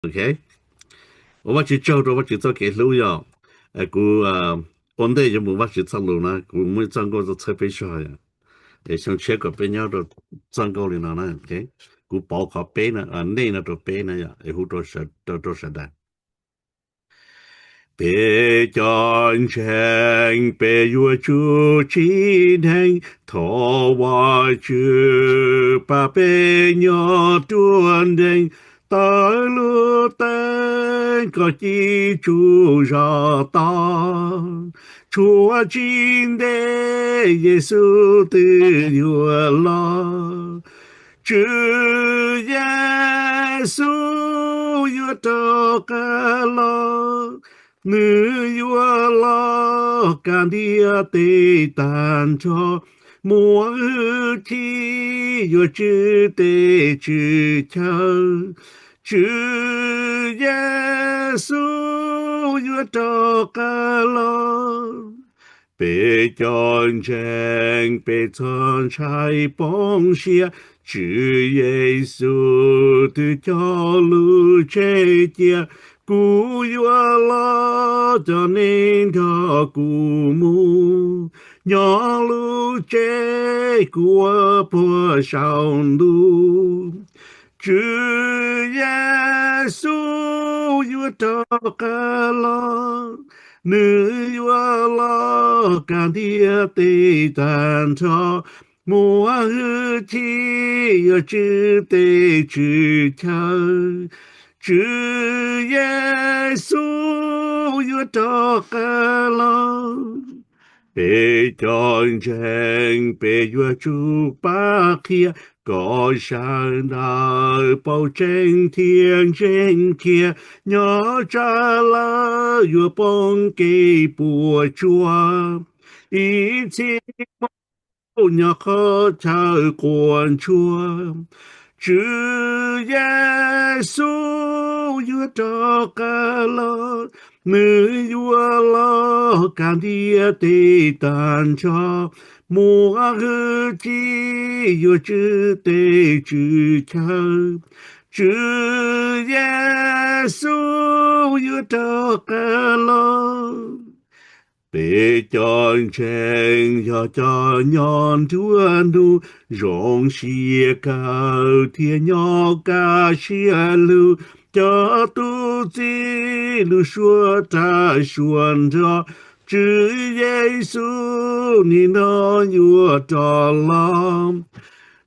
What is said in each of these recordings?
Ok, ua Vajtswv tsaug rau Vajtswv txoj kev hlub yog. Kuv ua ntej yuav mus Vajtswv txoj lus na, kuv muaj txoj nkauj txhawb peb zog, es xyoo tshiab kom peb nyob rau txoj nkauj li no na. Kuv pauv qhov peb no, nej no rau peb na, es hu rau sawv daws. Peb cov ntseeg peb yuav tsum tsim dheev, thov Vajtswv pab peb nyob ruaj nrees, tawm lub teeb kom ci tsuj zog tod, tshuav tsis ntev Yexus twb yuav los. Tswv Yexus yuav rov qab los, nws yuav los kab ntiaj teb tag nrho, muaj hwj chim yuav tswj teb tswj chaw. Tswv Yexus yuav rov qab los, peb cov ntseeg peb txhob ntshai poob siab, Tswv Yexus twb cog lus tseg cia, kuv yuav los coj nej nrog kuv mus, nyob lub tsev kuv ua puag saum ntuj. Tswv Yexus yuav rov qab los, nws yuav los kab ntiaj teb tag nrho, muaj hwj chim yuav tswj teb tswj chaw. Tswv Yexus yuav rov qab los, peb cov ntseeg peb yuav tsum pab qhia kom sawv daws paub tseeb thiab ntseeg kiag, nyob tsam lawv yuav poob kev puas tsuaj, ib txhij nyob qhov chaw quaj ntsuag. Tswv Yexus yuav rov qab los, nws yuav los kab ntiaj teb tag nrho, muaj hwj chim yuav tswj teb tswj chaw. Tswv Yexus yuav rov qab los, peb cov ntseeg yog cov nyob nruab hnub, zoo siab kawg thiab nyob kaj siab lug, cov tub txib lub suab rag suab nrog. Tswv Yexus nim no yuav rov los.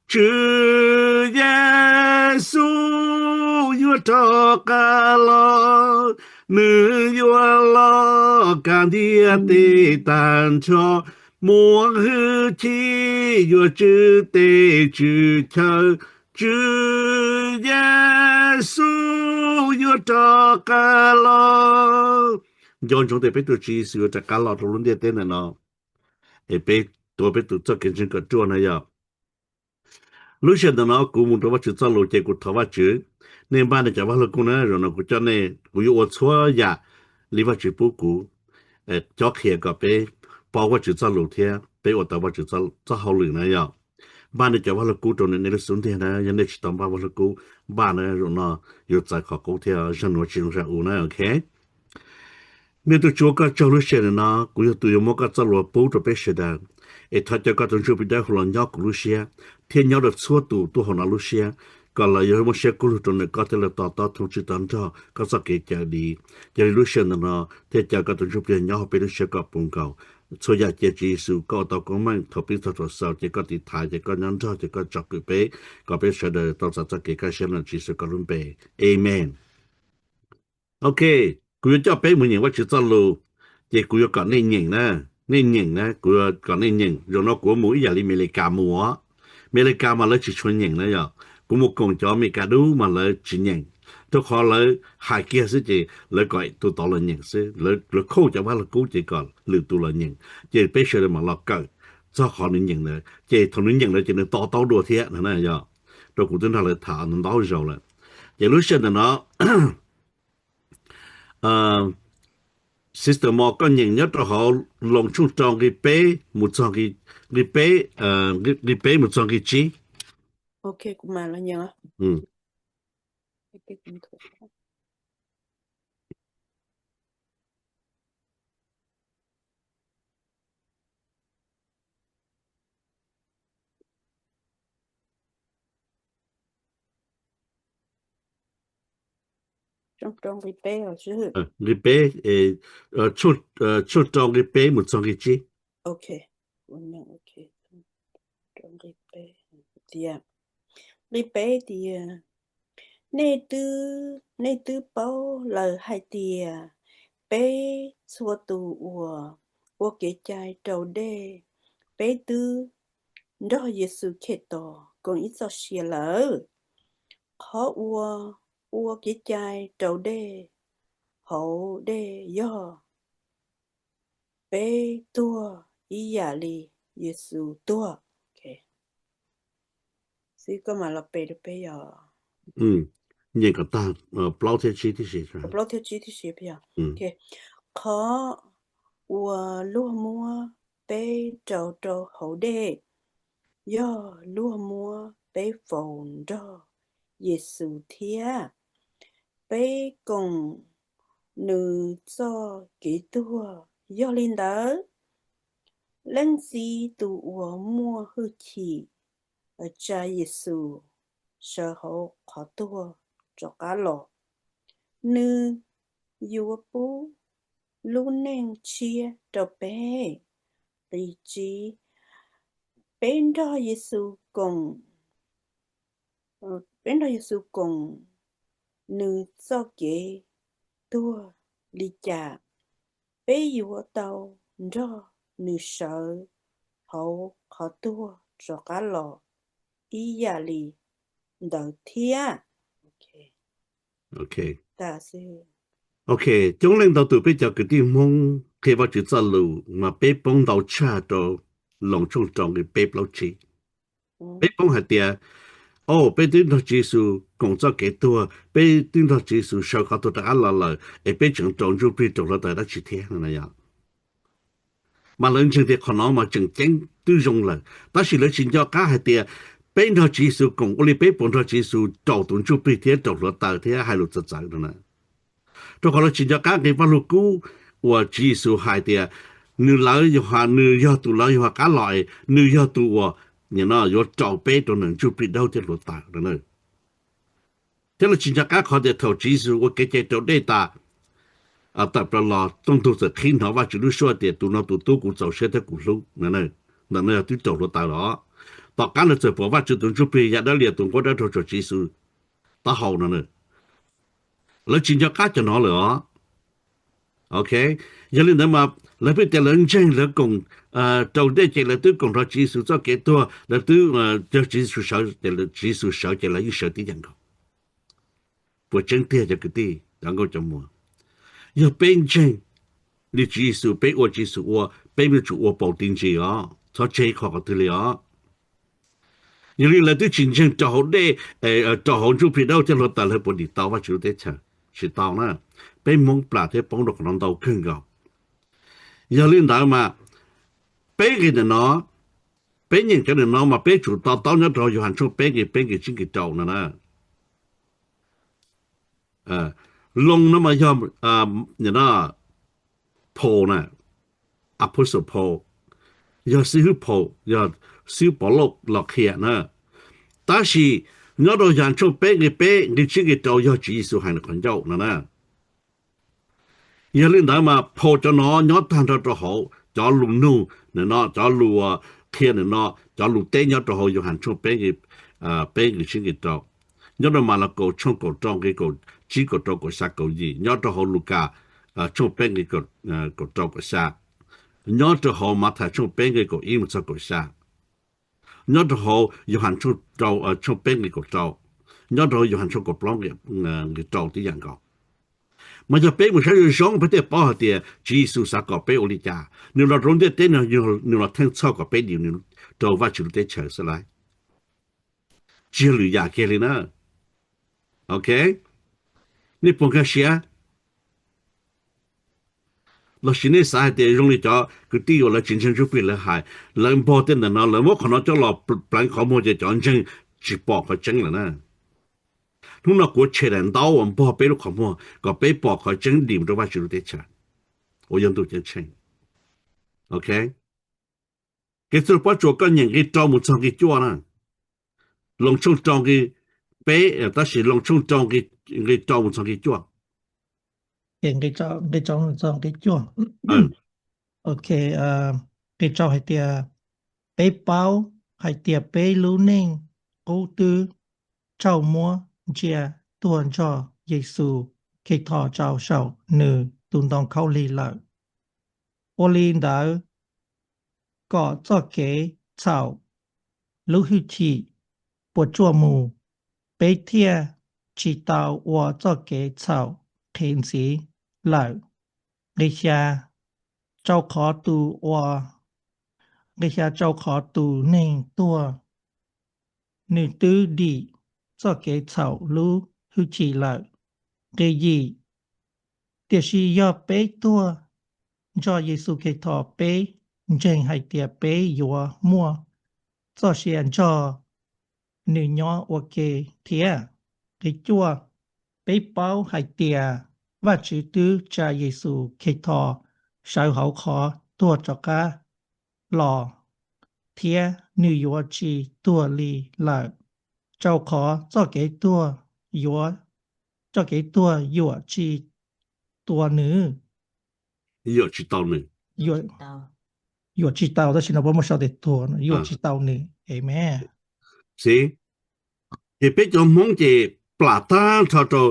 Tswv Yexus yuav rov qab los, nws yuav los kab ntiaj teb tag nrho, muaj hwj chim yuav tswj teb tswj chaw. Tswv Yexus yuav rov qab los. Nco ntsoov tias peb tus Tswv Yexus yuav rov qab los rau lub ntiaj teb ntawm no, es peb tuav peb tus txoj kev ntseeg kom ruaj na yog. Lub sij hawm ntawm no kuv mus rau Vajtswv txoj lus ces kuv thov Vajtswv, nej npaj nej cov vaj lug kub na, zaum no kuv coj nej, kuv yuav ua txhua yam li Vajtswv pub kuv cob qhia kom peb paub Vajtswv txoj lus thiab peb ua tau Vajtswv txoj hauj lwm na yog. Npaj nej cov vaj lug kub rau nej lub xub ntiag na, yog nej tsis tau npaj vaj lug kub, npaj na, zaum no yuav txais qhov qub thiab zaj nuav tsis zoo zaj u na, ok. Nej tus Tswv, koj tsaug lub sij hawm no, kuv yog tus yuav muab koj txoj lus pub rau peb sawv daws, es thov caw koj tus Ntsuj Plig Dawb Huv los nyob kuv lub siab thiab nyob rau txhua tus tuaj hauv no lub siab, kom lawv yuav muaj siab kub lug rau ntawm koj thiab lawv to taub thoob tswj tau nrog koj txoj kev cawm dim. Yog li lub sij hawm ntawm no thiaj caw koj tus Ntsuj Plig nyob hauv peb lub siab kom puv nkaus. Txhua yam cia Tswv Yexus koj ua tau koob meej, thaum pib txog thaum xaus ces koj tiv thaiv, ces koj nyob nrog, ces koj tsom kwm peb, kom peb sawv daws tau txais txoj kev kaj siab no Tswv Yexus koj lub npe. Amen. Ok, kuv yuav coj peb mus nyeem Vajtswv txoj lus, ces kuv yuav kom nej nyeem na, nej nyeem na, kuv yuav kom nej nyeem. Zaum no kuv mus ib yam li Amelikas mus os. Amelikas mas lawv tsis tshua nyeem na yog, kuv mus koom cov Amelikas dub mas lawv tsis nyeem, rau qhov lawv hais kiag xwb ces lawv kom tus tod los nyeem xwb, lawv khauj cov vaj lug kub ces kom lwm tus los nyeem, ces peb sawv daws mam los kawm txog qhov nws nyeem ntawd, ces thaum nws nyeem ntawd ces nws to taub dua thiab na yog. Rau kuv twb nrog lawv tham ntau zaus lawm. Ces lub sij hawm ntawm no Sister Mo, koj nyeem nyob rau hauv Loos tshooj rau nqi peb mus txog nqi, nqi peb, nqi peb mus txog nqi tsib. Ok, kuv mam los nyeem. Mm. Tshooj rau nqi peb os. Nqi peb, tshooj rau nqi peb mus txog nqi tsib. Ok, ok, rau nqi peb tias, nqi peb tias, nej twb, nej twb paub lawm hais tias peb txhua tus uas ua kev cai raus dej, peb twb nrog Yexus Khetos koom ib txoj sia lawm. Qhov uas ua kev cai raus dej hauv dej yog peb tuag ib yam li Yexus tuag. Ok. Xib, koj mam los pe rau peb yog. Nyeem kom tag plaub thiab tsib tib si. Plaub thiab tsib tib si yog. Ok. Qhov uas luag muab peb raus rau hauv dej yog luag muab peb faus nrog Yexus thiab peb koom nws txoj kev tuag. Yog li ntawd, Leej Txiv tus uas muaj hwj chim tsa Yexus sawv hauv qhov tuag rov qab los, nws yuav pub lub neej tshiab rau peb. Nqi tsib, peb nrog Yexus koom, peb nrog Yexus koom nws txoj kev tuag li cas, peb yuav tau nrog nws sawv hauv qhov tuag rov qab los ib yam li ntawd thiab. Ok, coob leej ntau tus peb cov kwv tij Hmoob qhia Vajtswv txoj lus mas peb poob ntau tshaj rau Loos tshooj rau nqi peb plaub tsib. Peb poob hais tias, o, peb twb nrog Tswv Yexus koom txoj kev tuag, peb twb nrog Tswv Yexus sawv qhov tuag rov qab los lawm es peb tseem raus ntsuj plig raus hluav taws dab tsi thiab no na yom. Mas lawv ntseeg tias qhov no mas tseem ceeb twb zoo lawm, tab sis lawv tsis nco qab hais tias peb nrog Tswv Yexus koom ua li peb puas nrog Tswv Yexus raus tus ntsuj plig thiab raus hluav taws thiab hais lus txawv txawv no na. Rau qhov lawv tsis nco qab nqe Vaj Lug Kub uas Tswv Yexus hais tias nws lawv, nws yog tus lawv yuav qab los es nws yog tus uas yuav raus peb rau ntawm ntsuj plig dawb thiab hluav taws no. Thiab lawv tsis nco qab qhov tias thaum Tswv Yexus ua kev cai raus dej tas, tawm plaws los, rooj ntug txawm qhib hnov Vajtswv lub suab tias tus no tus tub kuv txaus siab thiab kuv hlub no. Ntawm no yog twb raus hluav taws los. Tom qab ntawd txawm pom Vajtswv tus ntsuj plig ya dawb lias tus nquab dawb raug tsuam Tswv Yexus taub hau no na. Lawv tsis nco qab cov no lawm os. Ok, yog li ntawd mas lawv pheej tias lawv ntseeg, lawv koom raus dej ces lawv twb koom nrog Tswv Yexus txoj kev tuag, lawv twb, yog Tswv Yexus sawv ces lawv yeej sawv tib yam nkaus. Puas tseeb tiag cov kwv tij cov nkauj cov muam? Yog peb ntseeg li Tswv Yexus, peb ua Tswv Yexus ua, peb yuav tsum ua paus ti ntsis os, txhob tseg ib qho qhov twg li os. Yog li lawv twb tsis ntseeg raus hauv dej, raus hauv ntsuj plig dawb thiab hluav taws lawv puas dim tau Vajtswv lub teb chaws? Tsis tau na. Peb Hmoob plam thiab poob rau qhov no ntau kawg nkaus. Yog li ntawd mas peb nqe ntawm no, peb nyeem cov ntawm no mas peb tsum to taub nyob rau Yauhas tshooj peb nqe peb nqe tsib nqe rau no na. Loos no mas yog Paul na, Apostle Paul, yog xib hwb Paul, yog xib hwb Pov Lauj los qhia na. Tab sis nyob rau Yauhas tshooj peb nqe peb nqe tsib nqe rau yog Tswv Yexus hais ntawm qhov ncauj no na. Yog li ntawd mas phau cov no nyob tag nrho rau hauv cov lus nug ntawm no, cov lus qhia ntawm no, cov lus teb nyob rau hauv Yauhas tshooj peb nqe, peb nqe tsib nqe rau, nyob rau Malakaus tshooj kaum rau nqe kaum tsib kaum rau kaum xya kaum yim, nyob rau hauv Lukas tshooj peb nqe kaum rau kaum xya, nyob rau hauv Mathais tshooj peb nqe kaum ib mus txog kaum xya, nyob rau hauv Yauhas tshooj peb nqe kaum rau, nyob rau hauv Yauhas tshooj kaum plaub nqe rau tib yam nkaus. Mas yog peb mus saib zoo zoo peb thiaj paub hais tias Tswv Yexus xav kom peb ua li cas. Nws los rau ntiaj teb no, nws los theej txhoj kom peb dim rau Vajtswv lub teb chaws xwb lauj. Tsis yog lwm yam kiag li na. Ok, nej puas nkag siab? Los sis nej xav hais tias zoo li cov kwv tij uas lawv tsis ntseeg ntsuj plig lawv hais, lawv npog tej ntawm no, lawv muab qhov no coj los pleev qhov muag ces cov ntseeg tsis pom qhov tseeb lawm na. Hnub no kuv yuav tshem daim ntaub uas npog peb lub qhov muag kom peb pom qhov tseeb dim rau Vajtswv lub teb chaws uas yog ntuj ceeb tsheej. Ok, kev txwj laug pob tsuas koj nyeem nqe rau mus txog nqe cuaj na. Loos tshooj rau nqe peb, tab sis Loos tshooj rau nqe rau mus txog nqe cuaj. Ces nqe rau txog nqe cuaj. Ok, nqe rau hais tias, peb paub hais tias peb lub neej qub twb raug muab ntsia tuag nrog Yexus Khetos rau saum nws tus ntoo khaub lig lawm. Ua li ntawd, kom txoj kev txhaum lub hwj chim puas tsuaj mus, peb thiaj tsis tau ua txoj kev txhaum qhev ntxiv lawm. Nqe xya, rau qhov tus ua, nqe xya, rau qhov tus neeg tuag, nws twb dim txoj kev txhaum lub hwj chim lawm. Nqe yim, tiam sis yog peb tuag nrog Yexus Khetos, peb ntseeg hais tias peb yuav muaj txoj sia nrog nws nyob ua ke thiab. Nqe cuaj, peb paub hais tias Vajtswv twb tsa Yexus Khetos sawv hauv qhov tuag rov qab los, thiab nws yuav tsis tuag li lawm, rau qhov txoj kev tuag yuav, txoj kev tuag yuam tsis tua nws. Yuam tsis tau nws. Yuam tsis tau, tab sis no puab muab sau tias tuag, yuam tsis tau nws. Amen. Xib, ces peb cov Hmoob ces plam tag nrho rau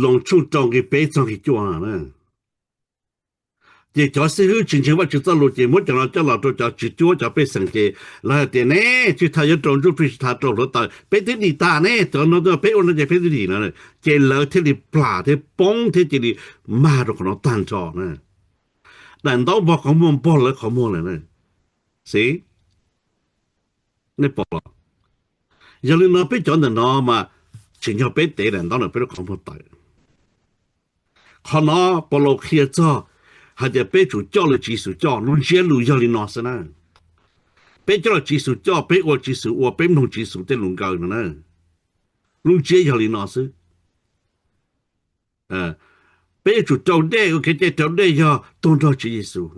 Loos tshooj rau nqe peb txog nqe cuaj no. Ces cov xib hwb tsis ntseeg Vajtswv txoj lus ces muab cov no coj los rau cov tswv cuab cov pej xeem ces lawv hais tias, neb tsis tas yuav rau ntsuj plig, tsis tas rau hluav taws, peb twb dim tas ne, cov no peb ua no ces peb twb dim no. Ces lawv thiaj li plam thiab poob thiab cia li mag rau qhov no tag nrho na. Daim ntaub npog qhov muag npog lawv qhov muag lawm na. Xib, nej pom los? Yog li no peb cov ntawm no mas tsim nyog peb tev daim ntaub ntawm peb lub qhov muag tawm. Qhov no Paulus qhia txog hais tias peb tsum coj li Tswv Yexus coj, lub ntsiab lus yog li no xwb na. Peb coj li Tswv Yexus coj, peb ua Tswv Yexus ua, peb mloog Tswv Yexus tej lus nkaws no na. Lub ntsiab yog li no xwb. Peb yuav tsum rau dej, ua kev cai rau dej yog tuag nrog Tswv Yexus.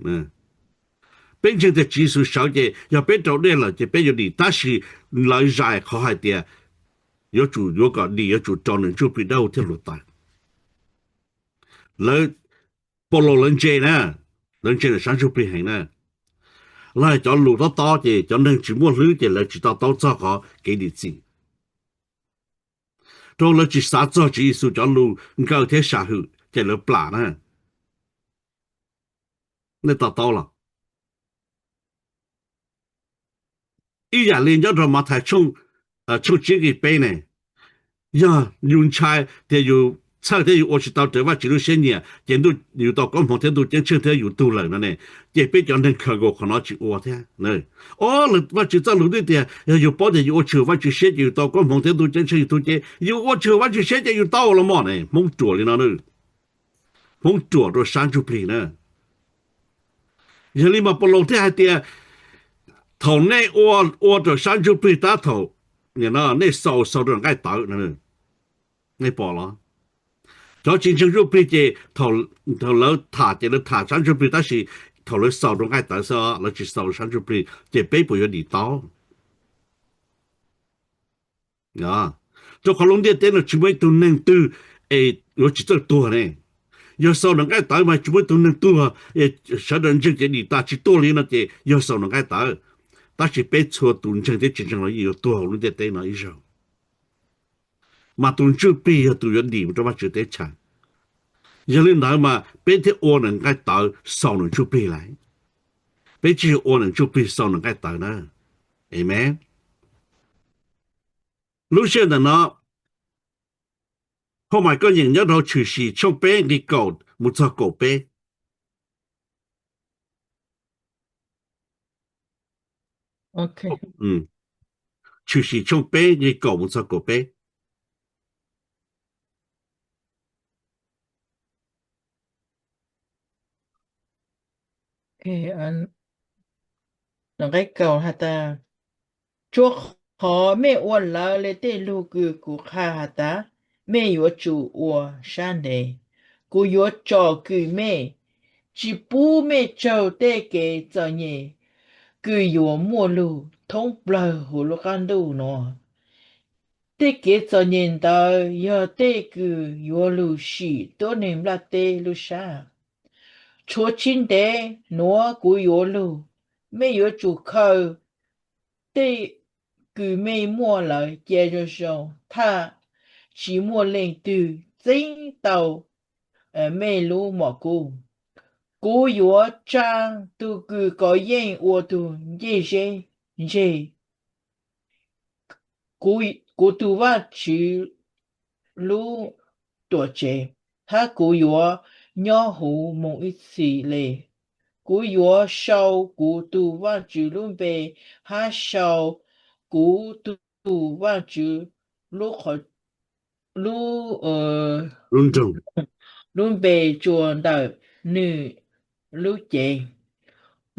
Peb ntseeg tias Tswv Yexus sawv ces yog peb rau dej lawm ces peb yuav dim, tab sis lawv zais qhov hais tias yuav tsum, yuav kom dim yuav tsum rau nws ntsuj plig dawb huv thiab hluav taws. Lawv, Paulus lawv ntse na, lawv ntse ntawm sab ntsuj plig heev na. Lawv hais cov lus tob tob ces cov neeg tsis muaj hlwb ces lawv tsis to taub txog qhov kev dim txim. Rau lawv tsis xav txog Tswv Yexus cov lus nkaws thiab sam hwm ces lawv plam na. Nej to taub los? Ib yam li nyob rau Mathais tshooj tsib nqe peb ne, yog yus ntshai tias yus txhawj thiab yus ua tsis tau raws Vajtswv lub siab nyiam ces yus tau koob hmoov thiab ntuj ceeb tsheej thiab yus tug lawm no ne, ces peb cov neeg khaws nkaus qhov no tsis ua thiab. Ob, Vajtswv txoj lus twb tias yog yus paub tias yus ua tsis Vajtswv siab ces yus tau koob hmoov thiab ntuj ceeb tsheej yus tug ces yus ua tsis Vajtswv siab ces yus tau los mog ne. Hmoob ruam li no, Hmoob ruam rau sab ntsuj plig na. Yog li mas Paulus thiaj hais tias thaum nej ua, ua rau sab ntsuj plig tab thaum nej xaus, xaus rau nqaij tawv no. Nej pom los? Cov tsis ntseeg ntsuj plig ces thaum lawv tham ces lawv tham sab ntsuj plig tab sis thaum lawv xaus rau nqaij tawv xwb, lawv tsis xaus sab ntsuj plig ces peb puas yuav dim tau? Rau qhov lub ntiaj teb no tsis muaj ib tug neeg twg es yuav tsis txawj tuag ne. Yog xaus nws nqaij tawv mas tsis muaj ib tug neeg tuag, sawv daws ntseeg ces dim tas tsis tuag li no ces yog xaus nws nqaij tawv. Tab sis peb txhua tus ntseeg thiab tsis ntseeg los yeej yuav tuag hauv lub ntiaj teb no ib zaug. Mas tus ntsuj plig yog tus yuav dim mus rau Vajtswv teb chaws. Yog li ntawd mas peb thiaj ua nws nqaij tawv xaus nws ntsuj plig lawm. Peb tsis yog ua nws ntsuj plig xaus nws nqaij tawv na. Amen. Lub sij hawm ntawm no, Phau Ntawv Koj Yeem nyob rau Tshwm Sim tshooj peb nqe kaum mus txog kaum peb. Tshwm Sim tshooj peb nqe kaum mus txog kaum peb. Nqe kaum has tas, rua qhov mej ua lawv le tej lug kws kuv qha has tas, mej yuav tsum ua sab ntev. Kuv yuav tsom kwm mej, tsi pub mej tsaug tej kev txom nyem kws yuav muaj lug thoob plawg huv lub qab ntuj nuav. Tej kev txom nyem ntawd yog tej kws yuav lug sim tuab neeg nplaj teb lub sab. Tshuav tsis ntev nuav kuv yuav lug, mej yuav tsum khaws tej kws mej muaj lawm cia zoo zoo, thaj tsis muaj leej twg txeeb tau mej lub mom kub. Kuv yuav tsa tug kws kov yeej ua tug ncej zeb ntseg kuv tug Vajtswv lub tuam tsev, hab kuv yuav nyob huv moog ib txhis le. Kuv yuav sau kuv tug Vajtswv lub npe, hab sau kuv tug Vajtswv lub qhov, lub, lub nroog, lub npe tsua ntawm nwg lub cev.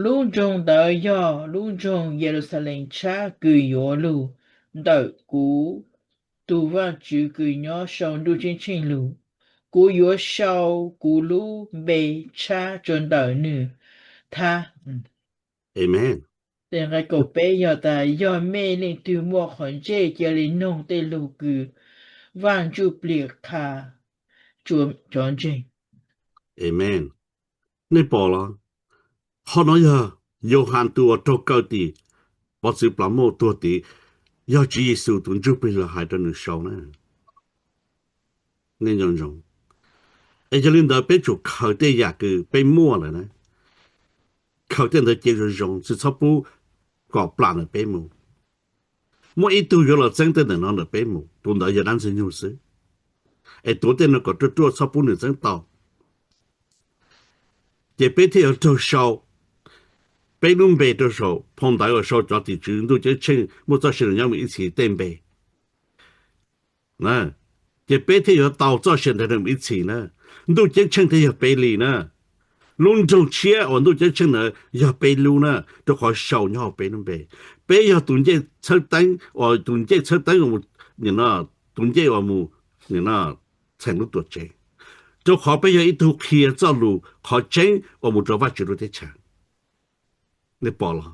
Lub nroog ntawd yog lub nroog Yeluxalees tshab kws yuav lug ntawm kuv tug Vajtswv kws nyob sau ntuj ceeb tsheej lug. Kuv yuav sau kuv lub npe tshab tsua ntawm nwg thab. Amen. Tej nqe kaum peb yog tas, yog mej leej twg muaj qhov ntsej, cia li noog tej lug kws Vaj Ntsujplig qha cov ntseeg. Amen. Nej pom los? Qhov no yog Yauhas tug uas raug kaw tim pov txwv plas mauj tuag tid, yog Tswv Yexus tus Ntsujplig los hais rau nws sau na. Nej nco ntsoov. Es yog li ntawd peb tsum khaws tej yam kws peb muaj lawm na, khaws tej ntawd cia zoo zoo, tsis txhob pub kom plam ntawm peb mus. Muaj ib tug yuav los txeeb tej ntawm no ntawm peb mus, tus ntawd yog dab ntxwg nyoog xwb. Es tuav tej no kom ruaj ruaj, txhob pub nws txeeb tau. Ces peb thiaj yuav raug sau peb lub npe rau saum phau ntawv uas sau cov tim tswv ntuj ceeb tsheej muaj txoj sia nyob mus ib txhis tej npe. Ces peb thiaj yuav tau txoj sia ntawd mus ib txhis na. Ntuj ceeb tsheej thiaj yog peb li na. Lub nroog tshiab uas ntuj ceeb tsheej ntawd yog peb lub na, rau qhov sau nyob hauv peb lub npe. Peb yog tus ncej txhawb teeb, uas tus ncej txhawb teeb, tus ncej uas mus txheem lub tuam tsev, rau qhov peb yog ib tug qhia txoj lus qhov tseeb uas mus rau Vajtswv lub teb chaws. Nej pom los?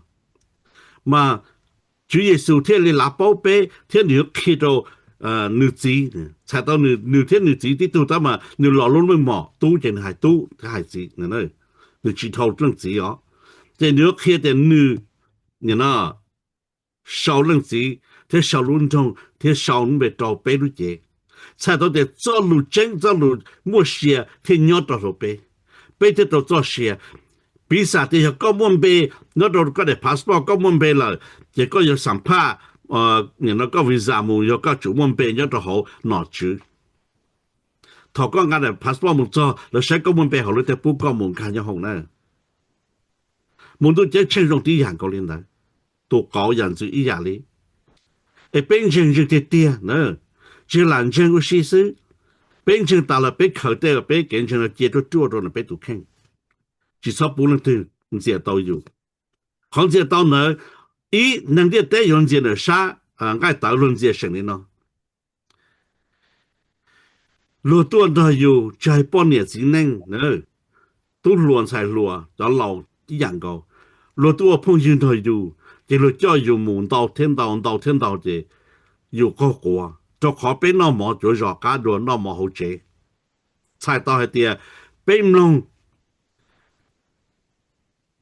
Mas Tswv Yexus thiaj li lav paub peb thiab nws yuav qhia rau nws txiv, txhais tau nws thiab nws txiv tib tug tab mas nws los lub meej mom tub ces nws hais tub thiab hais txiv, nws tsis dhau leej txiv os. Ces nws yuav qhia tias nws, nim no, sau leej txiv thiab sau lub nroog thiab sau lub npe rau peb lub cev, txhais tau tias txoj lus tseeb, txoj lus muaj sia thiaj nyob rau hauv peb, peb thiaj tau txoj sia. Piv xam tias yog koj muaj npe nyob rau koj daim passport, koj muaj npe lawm, ces koj yuav xam phaj, nim no koj visa mus yog koj tsum muaj npe nyob rau hauv nom tswv. Thaum koj nqa daim passport mus txog, lawv saib koj muaj npe hauv lawv thiaj pub koj mus nkag nyob hauv na. Mus ntuj ceeb tsheej zoo tib yam nkaus li ntawd, tus qauv yam ntxwv ib yam li. Es peb ntseeg ntseeg tiag tiag na, tsis lam ntseeg ua si xwb. Peb ntseeg tas lawm peb khaws tej peb kev ntseeg no cia ruaj ruaj rau ntawm peb tus kheej, tsis txhob pub leej twg ntxias tau yus. Qhov ntxias tau ntawd, ib, neeg ntiaj teb yuav ntxias ntawm sab nqaij tawv luag ntxias seem li no. Luag tuaj nrog yus tsis hais poj niam txiv neej, tub hluas ntxhais hluas cov laus ib yam nkaus. Luag tuaj ua phooj ywg nrog yus, ces luag coj yus mus ntau thiab ntau, ntau thiab ntau, ces yus qaug quav, rau qhov peb noj mov cuav zos qab dua noj mov hauv tsev. Txhais tau hais tias peb mloog,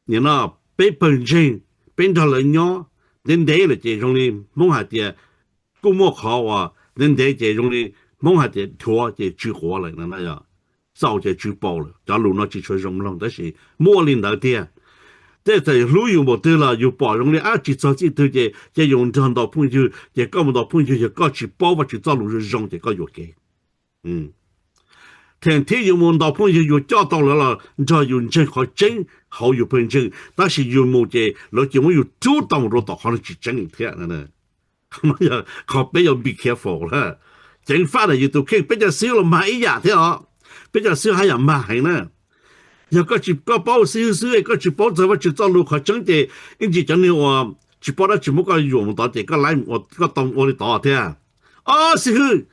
nim no peb pawg ntseeg, peb nrog lawv nyob ntev ntev lawm ces zoo li Hmoob hais tias kuj muaj qhov uas ntev ntev ces zoo li Hmoob hais tias dhuav ces tsw quav lawm, txaus ces tsw paus lawm. Cov lus no tsis tshua zoo mloog tab sis muaj li ntawd tiag. Tej txawm hlub yus npaum twg los yus pom zoo li ab tsis txog txij twg ces cia yus nrog ntaus phooj ywg, ces koj mus ntaus phooj ywg yog koj tsis paub Vajtswv txoj lus zoo zoo ces koj yuam kev. Theem thib yus mus ntaus phooj ywg yus coj tau lawv los nrog yus ntseeg qhov tseeb hauv yus pawg ntseeg, tab sis yus mus ces lawv cia muab yus rub tau mus rau tom qhov tsis tseeb thiab. Qhov peb yuav be careful lawm. Ceev faj ntawm yus tus kheej, peb cov xib hwb los mag ib yam thiab os. Peb cov xib hwb haj yam mag heev na. Yog koj tsis, koj paub xib hwb xwb, koj tsis paub txog Vajtswv txoj lus qhov tseeb ces ib ntsis cov neeg uas tsis paub dab tsi muab koj yuam mus tod ces koj laib, koj tau ua li tod thiab. Ob xib hwb,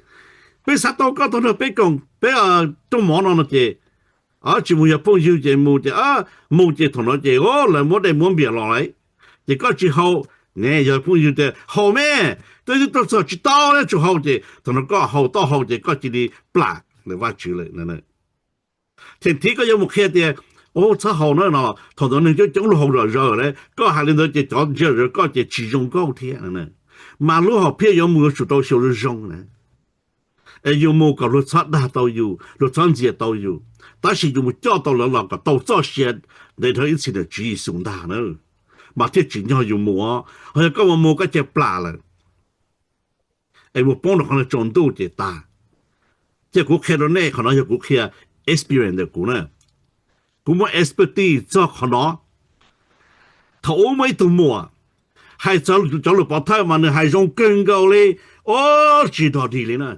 peb xav tau koj tau nrog peb koom peb rooj mov no no ces, tsis mus yog phooj ywg ces mus ces, mus ces thaum no ces lawv muab dej muab npias los lawm, ces koj tsis haus, Ne yog phooj ywg tias haus me, twb twb tuaj txog tsis tau ne, tsuas haus ces thaum no koj haus tau haus ces koj cia li plam lawm Vajtswv lawm. Them thiab koj yuav mus qhia tias, o txhob haus na no, thaum ntawd neeg coob coob luag haus zom zaws lawm, koj hais li ntawd ces cov ntsia zom zaws koj ces tsis zoo nkauj thiab. Mas lub hom phiaj yuav mus yuav tsum tau xyaum zoo zoo na. Es yus mus kom luag txhob dag tau yus, luag txhob ntxias tau yus, tab sis yus mus coj tau lawv los kom tau txoj sia ntev dhawv ib txhis ntawm Tswv Yexus ntag na, mas thiaj tsim nyog yus mus os. Ho yog koj mus mus koj cia plam lawm es mus poob rau qhov tsaus ntuj ces tas. Cia kuv qhia rau nej, qhov no yog kuv qhia experience ntawm kuv na. Kuv muaj expertise txog qhov no. Thaum ub muaj ib tug muam hais txog cov lus pov thawj mas nws hais zoo kawg nkaus li, o tsis dog dig li na.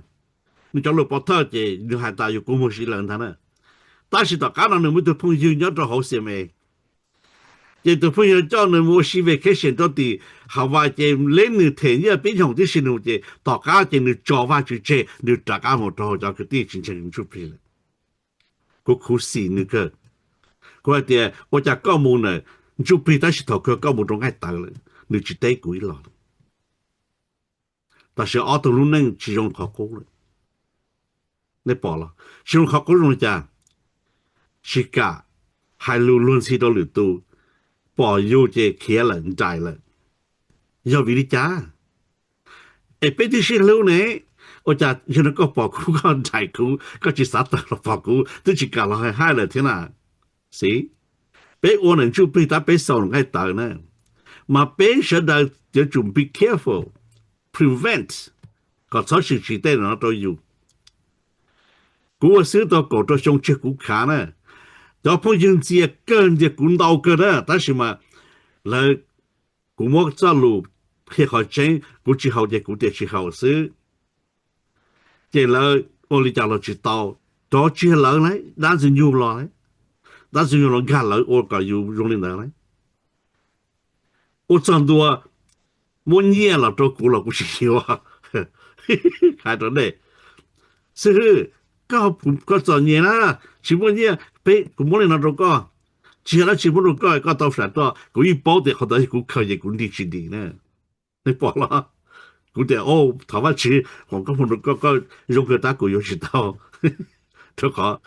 Nws cov lus pov thawj ces nws hais tas yus kua muag siv lawm ntag na. Tab sis tom qab no nws muaj ib tug phooj ywg nyob rau hauv C M A, ces tus phooj ywg coj nws mus ua si vacation rau tim Hawaii ces leb nws them nyiaj pib nyoog tib si nws ces tom qab ces nws tso Vajtswv tseg nws rov qab mus rau hauv cov kwv tij tsis ntseeg ntsuj plig lawm. Kuv khuv xim nws kawg. Kuv hais tias ua cas koj mus ntawm ntsuj plig tab sis thaum kawg koj mus rau nqaij tawv lawm, nws tsis teb kuv ib los. Tam sim ob tug lub neej tsis zoo qhov qub lawm. Nej pom los? Tsis zoo qhov qub zoo li cas? Tsis kam hais lus luag ntxhi rau lwm tus, pom yus ces khiav lawm nraim lawm. Yog vim li cas? Es peb twb sib hlub ne, ua cas yog no koj pom kuv koj nraim kuv, koj tsis xav tawm los pom kuv, twb tsis kam los hais lawm thiab na. Xij, peb ua ntawm ntsuj plig tab peb xaus nqaij tawv na, mas peb sawv daws yuav tsum be careful, prevent, kom txhob tshwm sim tej no rau yus. Kuv ua xib hwb tau kaum rau xyoo tseg kuv khav na, cov phooj ywg ntxias kawg ntxias kuv ntau kawg na, tab sis mas lawv, kuv muab txoj lus qhia qhov tseeb, kuv tsis haus ces kuv tias tsis haus xwb. Ces lawv ua li cas los tsis tau, rov tsis yog lawv lauj, dab ntxwg nyoog los lauj. Dab ntxwg nyoog los nkag lawv ua kom yus zoo li ntawd lauj. Ua txog ntua muab nyiaj los rau kuv los kuv tsis yuav. Hais rau nej, xib hwb, koj, koj txom nyem na, tsis muaj nyiaj, peb, kuv muab li no rau koj, tsis yog dab tsi muab rau koj, koj tau sam roj, kuv yeej paub tias qhov ntawd kuv khaws ces kuv nti tsis dim na. Nej pom los? Kuv tias, o, thov Vajtswv kom koj muab rau koj, koj zoo kawg tab kuv yuav tsis tau, rau qhov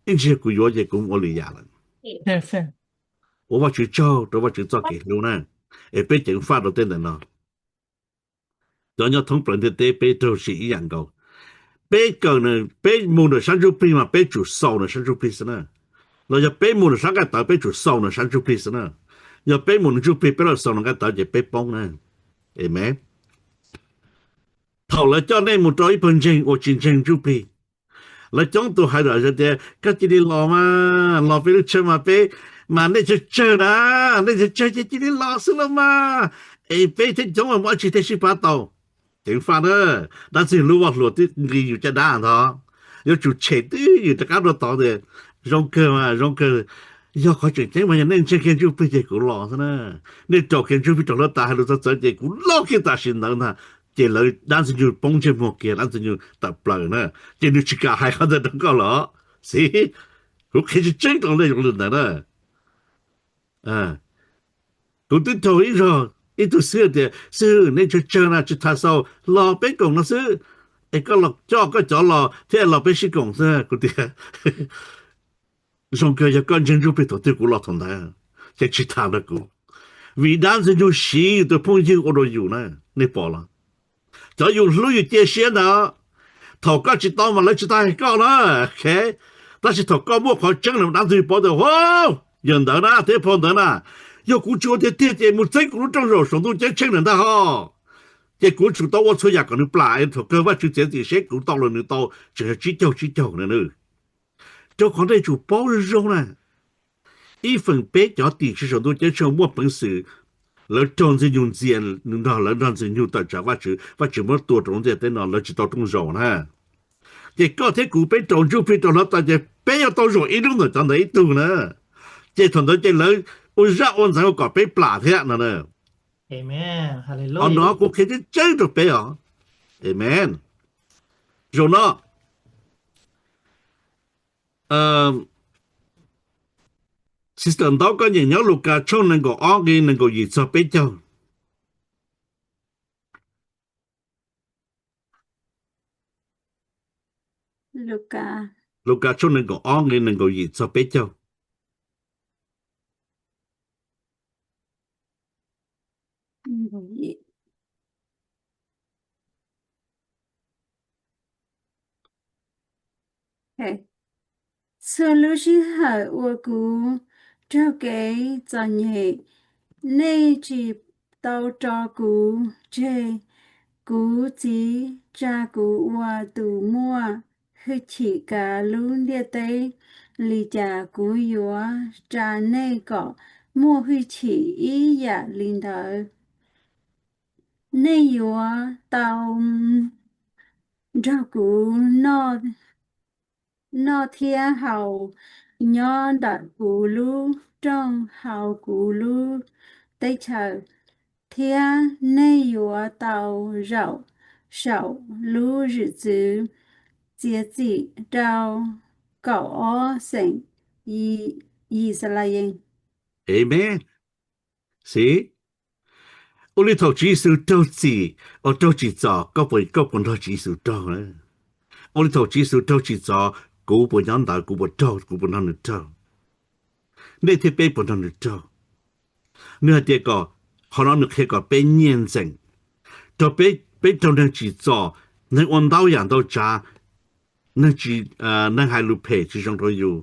ib ntsis kuv yuav ces kuv ua lwm yam lawm. Ua Vajtswv tsaug rau Vajtswv txoj kev hlub na, es peb ceev faj rau tej ntawm no. Cov nyob thoob plaws ntiaj teb peb raug sim ib yam nkaus. Peb kawm, peb mus ntawm sab ntsuj plig mas peb tsum xaus ntawm sab ntsuj plig xwb na. Los yog peb mus ntawm sab nqaij tawv peb tsum xaus ntawm sab ntsuj plig xwb na. Yog peb mus ntawm ntsuj plig peb los xaus ntawm nqaij tawv ces peb poob na. Amen. Thaum lawv coj nej mus rau ib pawg ntseeg uas tsis ntseeg ntsuj plig, lawv coob tus hais tias, koj cia li los mas, los peb lub chaw mas peb, mas nej tsawg tsawg na, nej tsawg tsawg ces cia li los xwb los mas, es peb thiaj coob mas muaj dab tsi thiaj sib pab tau. Ceev faj na, dab ntxwg nyoog lub voj hlua twb nqis yus caj dab ntag. Yuav tsum tshem twj ywm rov qab rau tod tias, zoo kawg mas zoo kawg. Yog qhov tseem ceeb mas yog nej ntseeg kiag ntsuj plig ces kuv los xwb na. Nej raus kiag ntsuj plig rau hluav taws hais lus txawv txawv ces kuv los kiag tam sim ntawd ntag. Ces lawv dab ntxwg nyoog poob ntsej muag kiag, dab ntxwg nyoog tawm plaws na. Ces nws tsis kam hais qhov ntawd rau koj los? Xij, kuv qhia tseeb tseeb rau nej zoo li ntawd na. Kuv twb raug ib zaug, ib tug xib hwb tias, xib hwb, nej tsawg tsawg na tsis tas xaus los peb koom no xwb, es koj los coj koj cov los thiab los peb sib koom xwb. Kuv tias, zoo kawg yog koj ntseeg ntsuj plig thaum twg kuv los thaum ntawd, ces tsis tas rau kuv. Vim dab ntxwg nyoog siv yus tus phooj ywg ua rau yus na, nej pom los? Cov yus hlub yus cia siab ntawd, thaum koj tsis tau mas lawv tsis tau hais koj na, tab sis thaum koj muaj qhov tseeb lawm dab ntxwg nyoog paub tias, yawg ntawd na, thiab phau ntawd na, yog kuv tsis ua tiag tiag ces mus txeeb kuv lub rooj zaum saum ntuj ceeb tsheej lawm ntag ho. Ces kuv tsum tau ua txhua yam kom nws plam, thaum kawg Vajtswv txiav txim seb kuv tau los nws tau, tseem yog tsib caug tsib caug na. Rau qhov nej tsum paub zoo zoo na, ib feem peb cov tim tswv saum ntuj ceeb tsheej muaj peev xwm, lawv raug ntxwg nyoog ntxias, nws nrog lawv nrog ntxwg nyoog tawm tsam Vajtswv, Vajtswg muab tua rau lub ntiaj teb no lawv tsis tau rooj zaum na. Ces koj thiab kuv peb raus ntsuj plig raus hluav taws ces peb yuav tau zaum ib hnub ntawm cov ntawd ib tug na. Ces thaum ntawd ces lawv ua zaj ua ntxeev ua kom peb plam thiab no na. Qhov no kuv qhia tseeb tseeb rau peb os. Amen. Zaum no, Sister Ntaub, koj nyeem nyob Lukas tshooj nees nkaum ob nqe nees nkaum yim txog peb caug. Lukas tshooj nees nkaum ob nqe nees nkaum yim txog peb caug. Txhua lub sij hawm uas kuv raug kev txom nyem, nej tsis tau tso kuv tseg. Kuv txiv tsa kuv ua tus muaj hwj chim kav lub ntiaj teb, li cas kuv yuav tsa nej kom muaj hwj chim ib yam li ntawd. Nej yuav tau nrog kuv noj thiab haus, nyob ntawm kuv lub rooj, hauv kuv lub teb chaws, thiab nej yuav tau zaum saum lub zwm txwv txiav txim rau kaum ob xeem Yixalayees. Amees. Xib, ua li thaum Tswv Yexus raug txim, raug tsim txom, koj puas, koj puas nrog Tswv Yexus raug? Ua li thaum Tswv Yexus raug tsim txom, kuv puas nyob ntawd, kuv puas raug, kuv puas nrog nws raug? Nej thiab peb puas nrog nws raug? Nws hais tias kom, qhov no nws qhia kom peb nyiaj ntxeem, rau peb, peb raug neeg tsim txom, neeg ua ntau yam ntau tsav, neeg tsis, neeg hais lus phem tsis zoo rau yus,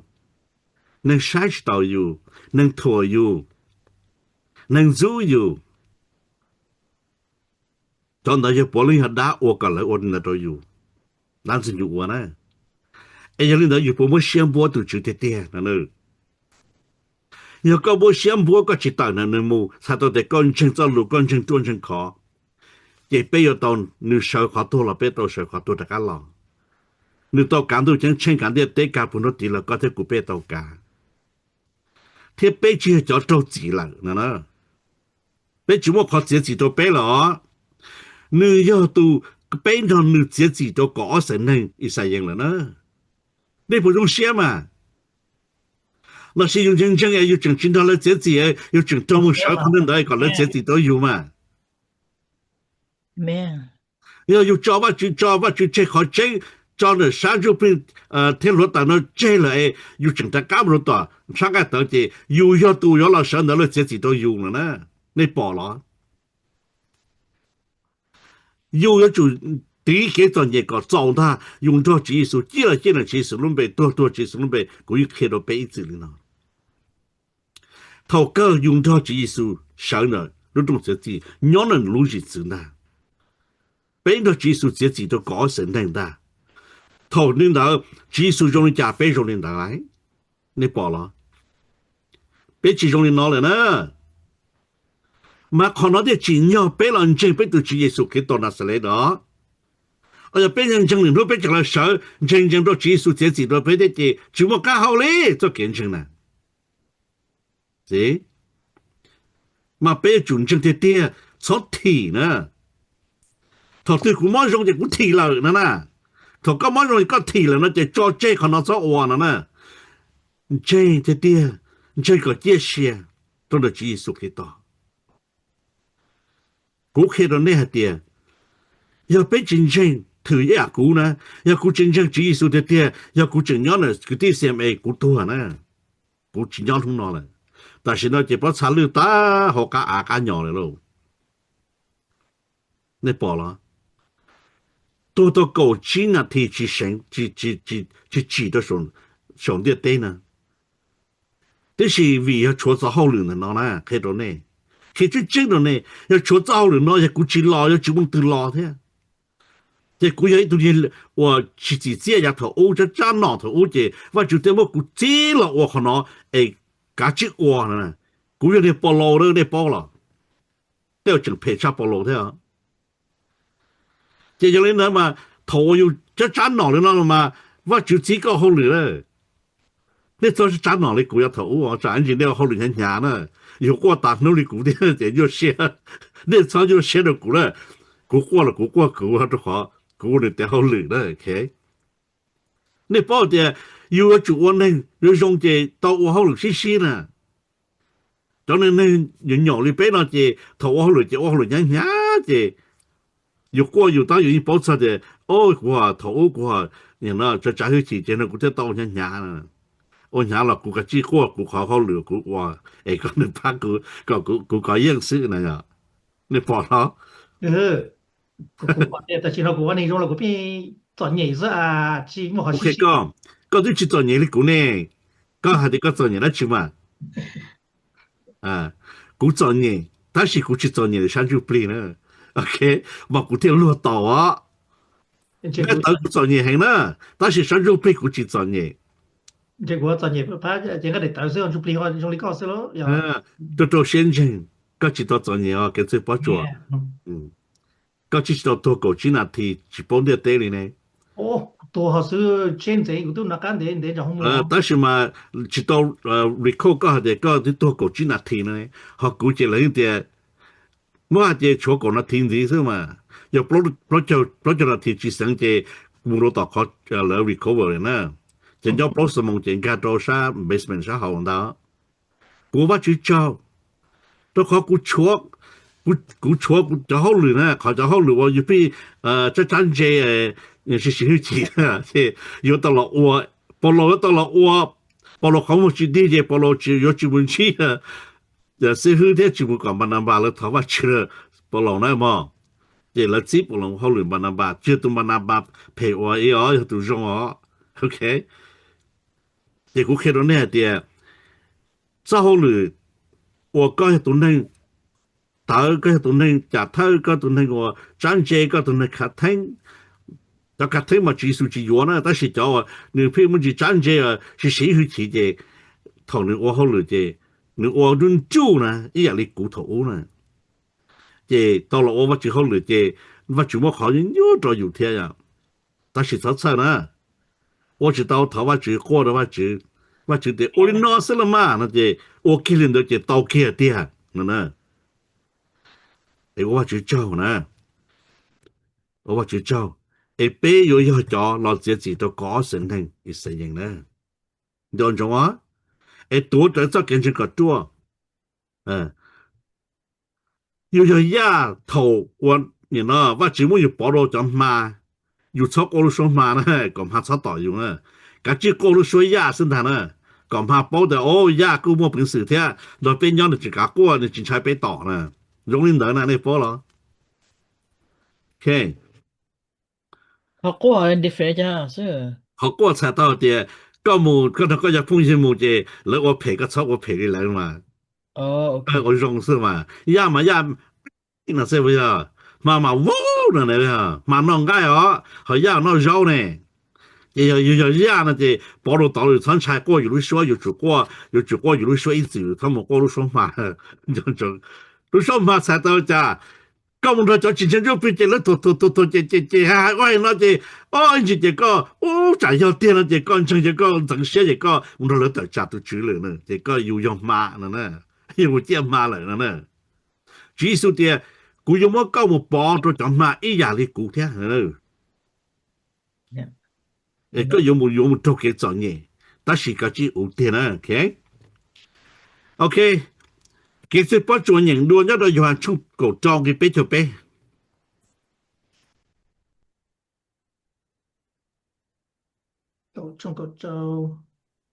neeg saib tsis taus yus, neeg thuam yus, neeg ntxub yus. Cov ntawd yog puav leej yog dab ua kom lawv ua li ntawd rau yus, dab ntxwg nyoog ua na. Es yog li ntawd yus puas muab siab npuab tus Tswv tiag tiag no? Yog koj muab siab npuab koj tsis tawm ntawm nws mus, txhais tau tias koj ntseeg txoj lus, koj ntseeg ruaj ntseeg khov, ces peb yuav tau, nws sawv qhov tuag los peb tau sawv qhov tuag rov qab los. Nws tau kav ntuj ceeb tsheej, kav ntiaj teb, kav puag nruab tiv los koj thiab kuv peb tau kav. Thiab peb tsis yog cov raug txim lawm no. Peb tsis muaj qhov txiav txim rau peb lawm os. Nws yog tus, peb nrog nws txiav txim rau kaum ob xeem neeg Yixalayees lawm na. Nej puas zoo siab mas? Los sis yus ntseeg ntseeg es yus tseem tsis nrog lawv txiav txim, yus tseem raug mus sawv qhov ntawd kom lawv txiav txim rau yus mas? Yog yus tso Vajtswv, tso Vajtswv tseg qhov tseeb, tso ntawm sab ntsuj plig thiab hluav taws no tseg lawm es yus tseem rov qab mus rau tom sab nqaij tawv ces yus yog tus yuav los sawv ntawd lawv txiav txim rau yus lawm na. Nej pom los? Yus yuav tsum tiv kev txom nyem kom txaus ntag, yus nrog Tswv Yexus ciaj los ciaj ntawm Tswv Yexus lub npe, tuag tuag Tswv Yexus lub npe. Kuv yeej qhia rau peb ib txwm li no. Thaum kawg yus nrog Tswv Yexus sawv ntawm lub rooj txiav txim, nyob ntawm nws lub zwm txwv ntag. Peb nrog Tswv Yexus txiav txim rau kaum ob xeem neeg ntag. Thaum li ntawd Tswv Yexus zoo li cas peb zoo li ntawd lauj. Nej pom los? Peb tsis zoo li no lawm na. Mas qhov no thiaj tsim nyog peb los ntseeg peb tus Tswv Yexus Khetos Naxales no. Yog peb ntseeg ntseeg lwm hnub peb tseem los sawv ntseeg ntseeg rau Tswv Yexus txiav txim rau peb thiab ces tsis muaj qab hau li txoj kev ntseeg na. Mas peb yuav tsum ntseeg tiag tiag, txhob thim na. Thaum twg kuv mob zoo ces kuv thim lawm no na. Thaum koj mob zoo ces koj thim lawm no ces tso tseg qhov no txhob ua no na. Ntseeg tiag tiag, ntseeg kom ciaj sia rau ntawm Tswv Yexus Khetos. Kuv qhia rau nej hais tias, yog peb tsis ntseeg, thwm ib yam kuv na, yog kuv tsis ntseeg Tswv Yexus tiag tiag, yog kuv tseem nyob ntawm kwv tij C M A kuv tuag na, kuv tsis nyob hnub no lawm. Tam sim no ces pob txha lwj tag hauv qab av qab nyos lawm lauj. Nej pom los? Tuag tau kaum tsib nas this tsis seev, tsis tsim rau saum ntiaj teb na. Tiam sis vim yog tshuav txoj hauj lwm ntawm no na, qhia rau nej, qhia tseeb tseeb rau nej, yog tshuav txoj hauj lwm no yog kuv tsis los yuav tsis muaj leej twg los thiab. Ces kuv yog ib tug neeg uas tsis txim txiaj yav thaum ub, tsab tsab nom thaum ub ces Vajtswv thiaj muab kuv txib los ua qhov no es kav tsij ua no. Kuv yog niag Paulus na, nej paub los? Tej uas tseem phem tshaj Paulus thiab. Ces yog li ntawd mas thaum uas yus tsab tsab nom li no mas Vajtswv txib koj hauj lwm lawm. Nej txhob tsab tsab nom li kuv yav thaum ub, tsam ib ntsis nej ua hauj lwm hnyav hnyav na, yus quaj tas hnub li kuv thiab ces nyuaj siab. Nej txhob nyuaj siab rau kuv na. Kuv quaj los kuv quaj kuv, rau qhov kuv ua nws tes hauj lwm na. Nej paub tias yus yuav tsum ua neeg zoo zoo ces tau ua hauj lwm sib sib na. Cov neeg nyaum nyaum li peb no ces thaum ua hauj lwm ces ua hauj lwm hnyav hnyav ces yus quaj yus tab yus yeej paub txog tias, o, kuv thaum ub kuv Tsav tsav hwj chim ces no kuv thiaj tau ua hnyav hnyav. Ua hnyav los kuv kav tsij quaj kuv qhov hauj lwm kuv ua, es koj nws pab kuv kom kuv kov yeej xwb na yom. Nej pom los? Tam sim no kuv ua neeg zoo los kuv pheej txom nyem xwb, tsis muaj qhov sib. Koj twb tsis txom nyem li kuv ne. Koj hais tias koj txom nyem dab tsi mas? Kuv txom nyem tab sis kuv tsis txom nyem li sab ntsuj plig na. Ok, mas kuv thiaj luag tau os. Nqaij tawv kuv txom nyem heev na, tab sis sab ntsuj plig kuv tsis txom nyem. Rau rau siab ntseeg, koj tsis tau txom nyem os kev txwj pob tsuas. Koj tsis tsis tau tuag kaum tsib nas this tsis paub ntiaj teb li ne. Tab sis mas tsis tau record koj hais tias koj twb tuag kaum tsib nas this no, ho kuv ces lawv yeej tias muab hais tias tshuav kaum nas this ntxiv xwb mas, yog plaub caug nas this tsis xeev ces mus rau tom qhov lawv recover na, ces nyob plaub xuab moos ces nkag rau sab basement sab hauv ntawd. Kuv ua Vajtswv tsaug, rau qhov kuv tshuav kuv cov hauj lwm na, qhov cov hauj lwm uas yus pheej tsab tsab ntse, siv siv hwj chim, ces yuav tau los ua, Paulus yuav tau los ua, Paulus qhov muag tsis dig ces Paulus tsis yuav tsis mus ntsib xib hwb thiab tsis mus kom Npananpas lawv thov Vajtswv, Paulus na mog. Ces lawv txib Paulus hauj lwm, Npananpas tsis yog tus Npananpas phem uas ib os, yog tus zoo os. Ok, ces kuv qhia rau nej hais tias txoj hauj lwm uas koj yog tus neeg tawv, koj yog tus neeg cam thawj, koj tus neeg uas tsab ntse, koj tus neeg khav theeb. Cov khav theeb mas Tswv Yexus tsis yuav na, tab sis cov uas nws pheej muaj ntsis tsab ntse, siv siv hwj chim ces thaum nws ua hauj lwm ces nws ua nruj nruj na ib yam li kuv thaum ub na. Ces tau los ua Vajtswv hauj lwm ces Vajtswv muab qhov nyuaj nyuaj rau yus thiab yom. Tab sis txhob txhawj na, ua tsis tau thov Vajtswv, quaj rau Vajtswv, Vajtswv tias ua li no xwb los mas no ces ua kiag li ntawd ces tau kiag tiag no na. Es ua Vajtswv tsaug na, ua Vajtswv tsaug, es peb yuav yog cov los txiav txim rau kaum ob xeem neeg Yixalayees na. Nco ntsoov os, es tuav rawv txoj kev ntseeg kom ruaj. Yus yog yaj thaum uas nim no Vajtswv muab yus pov rau cov hma, yus txhob quaj lub suab hma na, kom hma txhob tom yus na. Kav tsij quaj lub suab yaj xwb ntag na, kom hma paub tias o, yaj kuj muaj peev xwm thiab, nrog peb nyob nws tsis kav quaj, nws tsis ntshai peb tom na. Zoo li ntawd na, nej paub los? Ok. Qhov quaj txhais tau tias koj mus, koj nrog koj cov phooj ywg mus ces lawv ua phem koj txhob ua phem li lawv mas. Ua zoo xwb mas, yaj mas yaj no xwb, yog hma mas vau no, hma noj nqaij os, ho yaj noj zaub ne. Ces yog yus yog yaj no ces pov rau tod, yus txhob ntshai quaj yus lub suab, yuav tsum quaj, yuav tsum quaj yus lub suab ib txwm, txhob mus quaj lub suab hma. Lub suab hma txhais tau cas? Koj mus nrog cov tsis ntseeg Ntsuj Plig ces lawv thuam thuam thuam thuam ces ces ces hais ua no ces, o, ib ntsis ces koj ub tsam yog tiag no ces koj ntseeg ces koj ntxeev siab ces koj mus nrog lawv tawm tsam tus Tswv lawm na, ces koj yus yog hma no na, yus mus ciaj hma lawm no na. Tswv Yexus tias kuv yuav muab koj mus pov rau cov hma ib yam li kuv thiab. Es koj yuav mus, yuav mus raug kev txom nyem, tab sis kav tsij ua tiag na. Ok, kev txwj pob tsuas nyeem dua nyob rau Yauhas tshooj kaum rau nqe peb caug peb.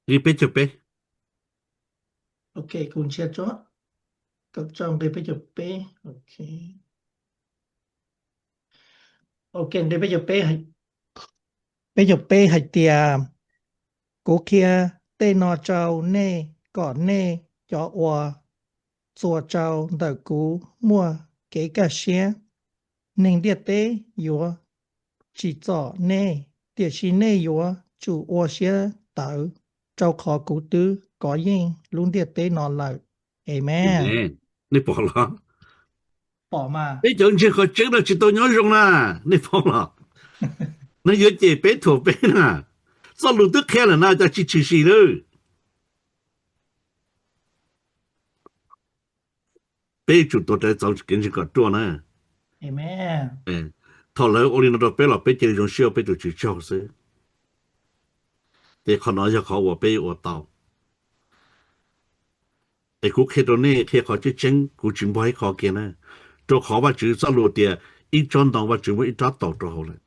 Nqe peb caug peb. Ok, kuv ntsia tso. Kaum rau nqe peb caug peb. Ok. Ok, nqe peb caug peb, peb caug peb hais tias, kuv qhia tej no rau nej kom nej cov uas txuas rau ntawm kuv muaj kev kaj siab. Neeg ntiaj teb yuav tsim txom nej, tiam sis nej yuav tsum ua siab tawv, rau qhov kuv twb kov yeej lub ntiaj teb no lawm. Amen. Nej pom los? Peb cov ntseeg qhov tseeb no tsis tau nyob zoo na, nej pom los? Nws yuav cem peb thuam peb na. Txoj lus twb qhia lawm na, cas tsis tshwm sim lawm? Peb yuav tsum tuav rawv txoj kev ntseeg kom ruaj na. Thaum lawv ua li no rau peb los peb cia li zoo siab ua peb tus Tswv tsaug xwb. Ces qhov no yog qhov uas peb yuav ua tau. Es kuv qhia rau nej, qhia qhov tseeb tseeb, kuv tsis npog ib qho kiag na. Rau qhov Vajtswv txoj lus tias ib tsob ntoo Vajtswv muab ib rab taus rau hauv lawm.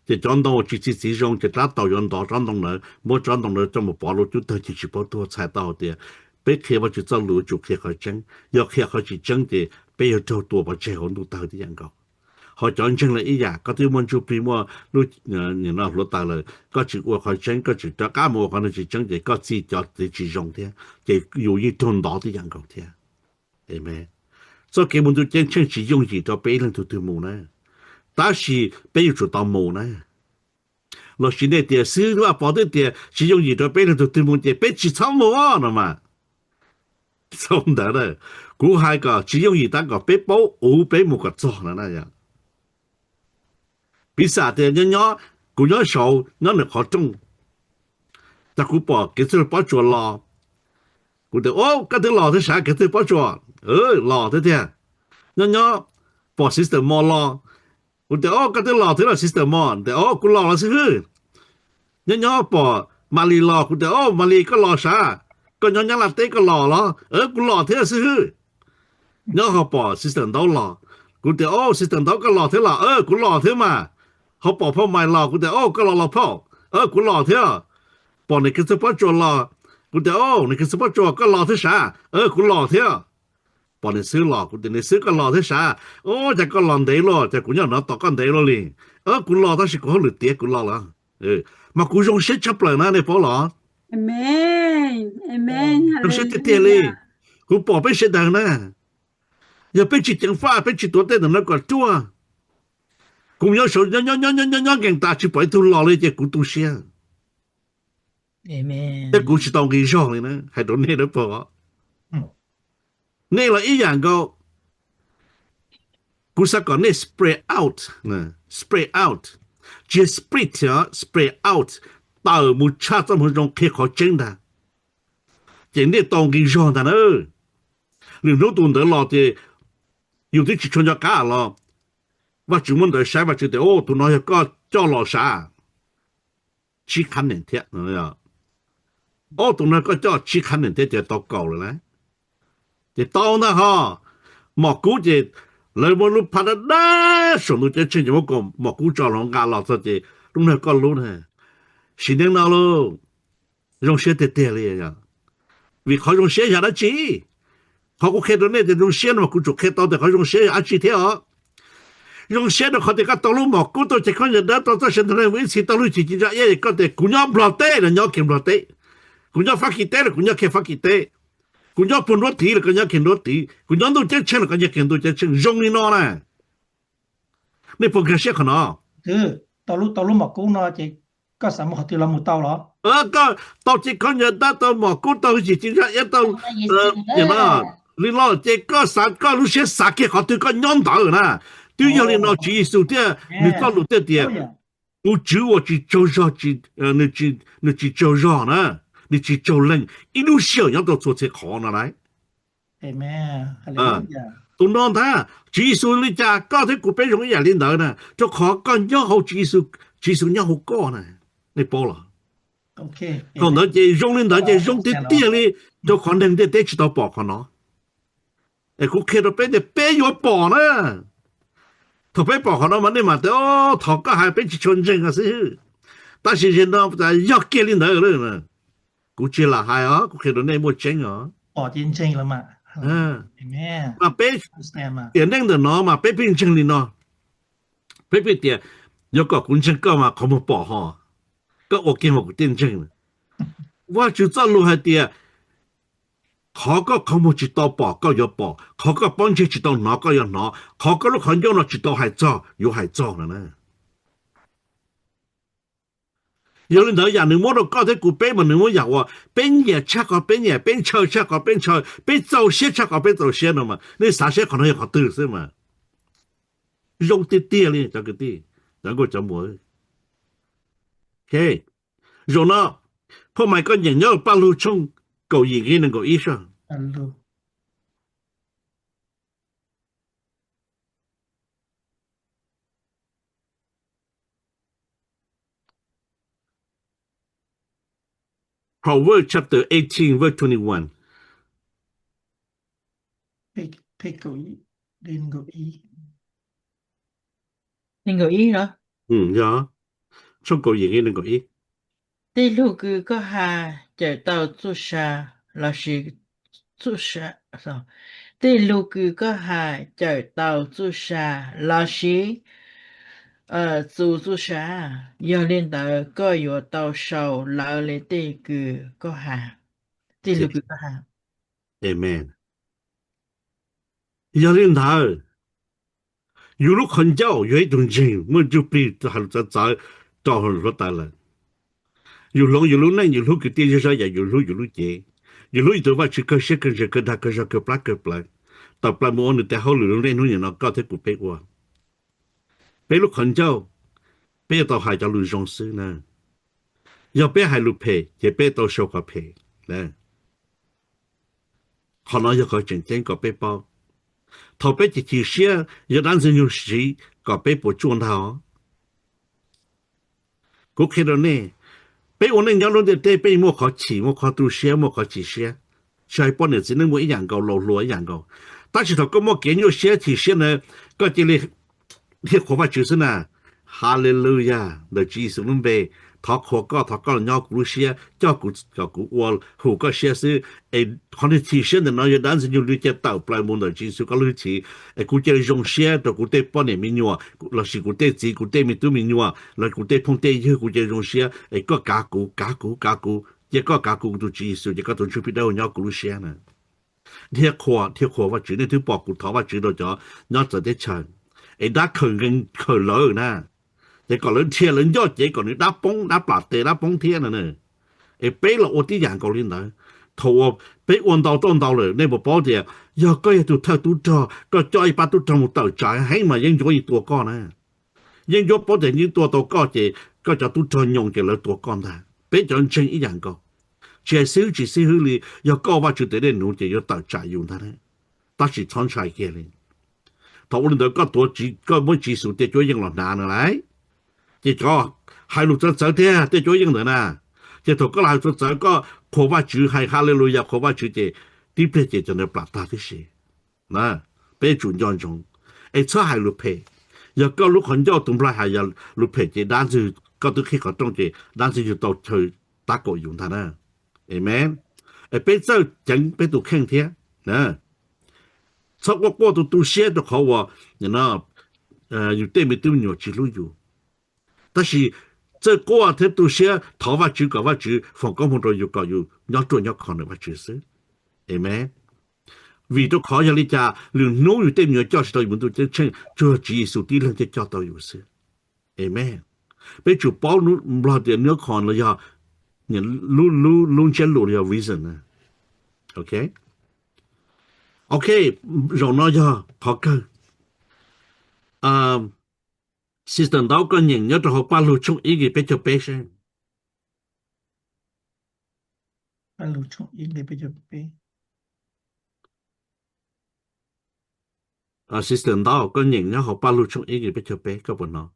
Ces cov ntoo uas tsis txi txiv zoo ces rab taus yuav ntov tsob ntoo ntawd, muab tsob ntoo ntawd coj mus pov lub cub tawg ces tsis paub tuag. Txhais tau hais tias peb qhia Vajtswv txoj lus yuav tsum qhia qhov tseeb, yog qhia qhov tsis tseeb ces peb yuav raug tua pov tseg hauv ntuj tawg tib yam nkaus. Ho cov ntseeg lawm ib yam, koj twb muaj ntsuj plig muaj lub hluav taws lawm, koj tsis ua qhov tseeb, koj tsis rov qab mus ua qhov tsis tseeb ces koj txi cov txiv tsis zoo thiab, ces yus yeej raug ntov tib yam nkaus thiab. Amen. Txoj kev mus ntuj ceeb tsheej tsis yooj yim rau peb ib leej tug twg mus na, tab sis peb yuav tsum tau mus na. Los sis nej tias xib hwb Vaj Pov twb tias tsis yooj yim rau peb leej tug twg mus ces peb tsis txhob mus no mas. Txog ntawd na, kuv hais kom tsis yooj yim tab kom peb paub uv peb mus kom txog no na. Piv xam tias nyob nyob, kuv nyob saud nyob nws qhov rooj, tas kuv pom kev txawj pob tsuas los, kuv tias, Au, koj twb los thiab sav kev txawj pob tsuas, los thiab tiag. Nyob nyob pom Sister Mo los, kuv tias, Au, koj twb los thiab los Sister Mo? Tias, Au, kuv los los xib hwb. Nyob nyob pom Malis los, kuv tias, Au, Malis koj los sav? Koj nyob Nyab Laj teb koj los los? Kuv los thiab xib hwb. Nyob ho pom Sister Ntaub los, kuv tias, Au, Sister Ntaub koj los thiab los? Kuv los thiab mas. Ho pom phauj Maiv los, kuv tias, Au, koj los los phauj? Kuv los thiab. Pom niam kev txawj pob tsuas los, kuv tias, Au, niam kev txawj pob tsuas koj los thiab sav? Kuv los thiab. Pom niam xib hwb los, kuv tias, Niam xib hwb koj los thiab sav? Au, cas koj los ntev luaj, cas kuv nyob no tos koj ntev luaj li. Kuv los tab sis kuv hauj lwm tiav kuv los lawm. Mas kuv zoo siab tshaj plaws na, nej paub los? Zoo siab tiag tiag li. Kuv pom peb sawv daws na, yog peb tsis ceev faj, peb tsis tuav tej ntawm no kom ruaj, kuv nyob saud nyob nyob nkees tas tsis pom ib tug los li ces kuv tu siab. Thiab kuv tsis tau nqi zog li na, hais rau nej dawb paug. Nej los ib yam nkaus. Kuv xav kom nej spread out, spread out, tsis yog spread, spread out, tawm mus tshaj txoj moo zoo qhia qhov tseeb ntag. Ces nej tau nqi zog ntag na. Lwm hnub tus ntawd los ces yus twb tsis tshua nco qab los, Vajtswv muab ntawd saib, Vajtswv tias, Au, tus no yog koj coj los sav, tsib qhab nees thiab. Au, tus no koj coj tsib qhab nees thiab ces tau kaum lawm na. Ces tau ntag ho. Mom kub ces lawv muab lub phab dab dab saum ntuj ceeb tsheej ces muab kaum mom kub tso los nqa los txog ces lub no koj lub na. Sim neej no lauj, zoo siab tiag tiag li. Vim qhov zoo siab yog dab tsi? Qhov kuv qhia rau nej tias zoo siab no mas kuv tsum qhia tau tias qhov zoo siab yog dab tsi thiab os. Zoo siab rau qhov tias koj tau lub mom kub, tau cev khaub ncaws dawb, tau txoj sia ntuag neeg mus ib txhis, tau lub hwj chim ci ntsa iab, koj tias kuv nyob Nplog teb los nyob kiag Nplog teb, kuv nyob Fab Kis teb los kuv nyob kiag Fab Kis teb, kuv nyob puag nruab tid los koj nyob kiag nruab tid, kuv nyob ntuj ceeb tsheej los koj nyob kiag ntuj ceeb tsheej, zoo li no na. Nej puas nkag siab qhov no? Tau lub mom kub no ces koj xav mus qhov twg los mus tau los? Koj tau cev khaub ncaws dawb, tau mom kub, tau hwj chim ci ntsa iab, tau li no ces koj xav, koj lub siab xav kiag qhov twg koj nyob ntawd na. Twb yog li no Tswv Yexus thiaj, nws txoj lus thiaj tias, tus tswv uas tsis tsaug zog, nws tsis tsaug zog na, nws tsis tsaug leej, ib lub sij hawm nyob tau txhua txhia qhov no lauj. Tus no ntag, Tswv Yexus li cas koj thiab kuv peb zoo ib yam li ntawd na, rau qhov koj nyob hauv Tswv Yexus, Tswv Yexus nyob hauv koj na. Nej paub los? Thaum ntawd ces zoo li ntawd ces zoo tiag tiag li, rau qhov neeg ntiaj teb tsis tau pom qhov no. Es kuv qhia rau peb tias peb yuav pom na. Thaum peb pom qhov no mas nej mam tias, Thov koj hais, peb tsis tshua ntseeg os xib hwb. Tab sis zaum no yog kiag li ntawd lawm. Kuv tsis lam hais os, kuv qhia rau nej muaj tseeb os. Mas peb tiam neej ntawm no mas peb pheej ntseeg li no. Peb pheej tias, yuav kom kuv ntseeg koj mas qhov muag pom ho, koj ua kiag mas kuv thiaj ntseeg. Vajtswv txoj lus hais tias, qhov koj qhov muag tsis tau pom koj yuav pom, qhov koj pob ntseg tsis tau hnov koj yuav hnov, qhov koj lub qhov ncauj no tsis tau hais txog yuav hais txog no na. Yog li ntawd yam nws muab rau koj thiab kuv peb mas nws muab yam uas peb nyiam tshaj qhov peb nyiam, peb ntshaw tshaj qhov peb ntshaw, peb txaus siab txhaj qhov peb txaus siab no mas nej xav seb qhov no yog qhov twg xwb mas. Zoo tiag tiag li cov kwv tij, cov nkauj cov muam. Ok, zaum no, phoj mais koj nyeem nyob Paj Lug tshooj kaum yim nqe nees nkaum ib soj. Proverbs chapter eighteen, verse twenty-one. Peb, peb kaum ib, nqe nees nkaum ib. Nees nkaum ib no? Yog. tshooj kaum yim nqe nees nkaum ib. Tej lug kws koj has cawm tau txuj sa lossis txuj sa, tej lug kws koj has cawm tau txuj sa lossis txu txuj sa, yog li ntawd koj yuav tau sau lawv le tej kws koj has, tej lug kws koj has. Amen. Yog li ntawd, yus lub qhov ncauj yog ib tug ntseeg muaj ntsuj plig hais lus txawv txawv rau hluav taws lawm. Yus hloov yus lub neej, yus hlub kwv tij zej zog yam yus hlub yus lub cev, yus hlub yus tus Vajtswv kawg siab kawg ntsws kawg dag kawg zog kawg plab kawg plawv, tawm plaws mus ua nws tes hauj lwm lub neej hnub nim no koj thiab kuv peb ua. Peb lub qhov ncauj, peb yuav tau hais cov lus zoo xwb na. Yog peb hais lus phem ces peb tau sau qhov phem. Qhov no yog qhov tseem ceeb kom peb paub. Thaum peb chim chim siab yog dab ntxwg nyoog siv kom peb puas tsuaj ntag os. Kuv qhia rau nej, peb ua neej nyob lub ntiaj teb peb muaj qhov chim, muaj qhov tu siab, muaj qhov chim siab. Tsis hais poj niam txiv neej muaj ib yam nkaus, laus hluas ib yam nkaus. Tab sis thaum koj muaj kev nyuaj siab chim siab na, koj cia li thiaj qhuas Vajtswv xwb na. Hallelujah, ntawm Tswv Yexus lub npe, thov qhuas koj, thov koj los nyob kuv lub siab, coj kuv kom kuv ua hum koj siab xwb. Es qhov niag chim siab ntawm no yog dab ntxwg nyoog lub cev tawm plaws mus ntawm Tswv Yexus koj lub hwj chim, es kuv cia li zoo siab rau kuv tej poj niam me nyuam lossis kuv tej txiv kuv tej me tub me nyuam los kuv tej phooj tej ywg kuv cia li zoo siab. Es koj kav kuv, kav kuv, kav kuv, cia koj kav kuv, kuv tus Tswv Yexus ces koj tus Ntsuj Plig Dawb Huv nyob kuv lub siab na. Thiaj qhuas, thiaj qhuas Vajtswv, nej twb pom kuv thov Vajtswv rau cov nyob txawv teb chaws, es dab khawm nkees khawm lawv na, ces kom lawv dhia lawv ncoj cev kom nws dab poob, dab plam tes dab poob thiab no na. Es peb los ua tib yam nkaus li ntawd. Thaum uas peb ua ntau tuaj ntau lawm, nej puas paub tias yog koj yog tus thawj tub rog, koj coj ib pab tub rog mus tawm tsam heev mas yeeb ncuab yeej tua koj na. Yeeb ncuab paub tias yeej tua tau koj ces koj cov tub rog nyoos ces lawv tua koj ntag. Peb cov ntseeg ib yam nkaus, tsis hais xib hwb tsis xib hwb li, yog koj Vajtswv tes dej nuv ces yuav tawm tsam yus ntag. Tab sis txhob ntshai kiag li. Thaum ua li ntawd koj tuav, koj muab Tswv Yexus tej cuab yeej los hnav no lauj, ces cov hais lus txawv txawv thiab tej cuab yeej ntawd na, ces thaum koj los hais txawv txawv koj qhuas Vajtswv hais Haleluyas qhuas Vajtswv ces tib pliag ces cov ntawd plam tag tib si. Peb tsum nco ntsoov es txhob hais lus phem. Yog koj lub qhov ncauj tus nplaig hais yog lus phem ces dab ntxwg, koj twb qhib qhov rooj ces dab ntxwg yug tau chaw tab kaum yus ntag na. Amen. Es peb txawj ceev peb tus kheej thiab. Txhob quaj quaj tu tu siab rau qhov uas yus tej me tub me nyuam tsis hlub yus. Tab sis txawj quaj thiab tu siab thov Vajtswv kom Vajtswv foom koob hmoov rau yus kom yus nyob ruaj nyob khov ntawm Vajtswv xwb. Amen. Vim rau qhov yog li cas lwm hnub yus tej me nyuam coj tsis tau yus mus ntuj ceeb tsheej, tsuas yog Tswv Yexus tib leeg thiaj coj tau yus xwb. Amen. Peb tsum paub Nplog tias nws qhov los yog lub, lub ntsiab lus los yog reason. Ok. Ok, zaum no yog qhov kawg. Sister Ntaub, koj nyeem nyob rau hauv Paj Lug tshooj ib nqe peb caug peb seb. Sister Ntaub, koj nyeem nyob hauv Paj Lug tshooj ib nqe peb caug peb, koj puas hnov?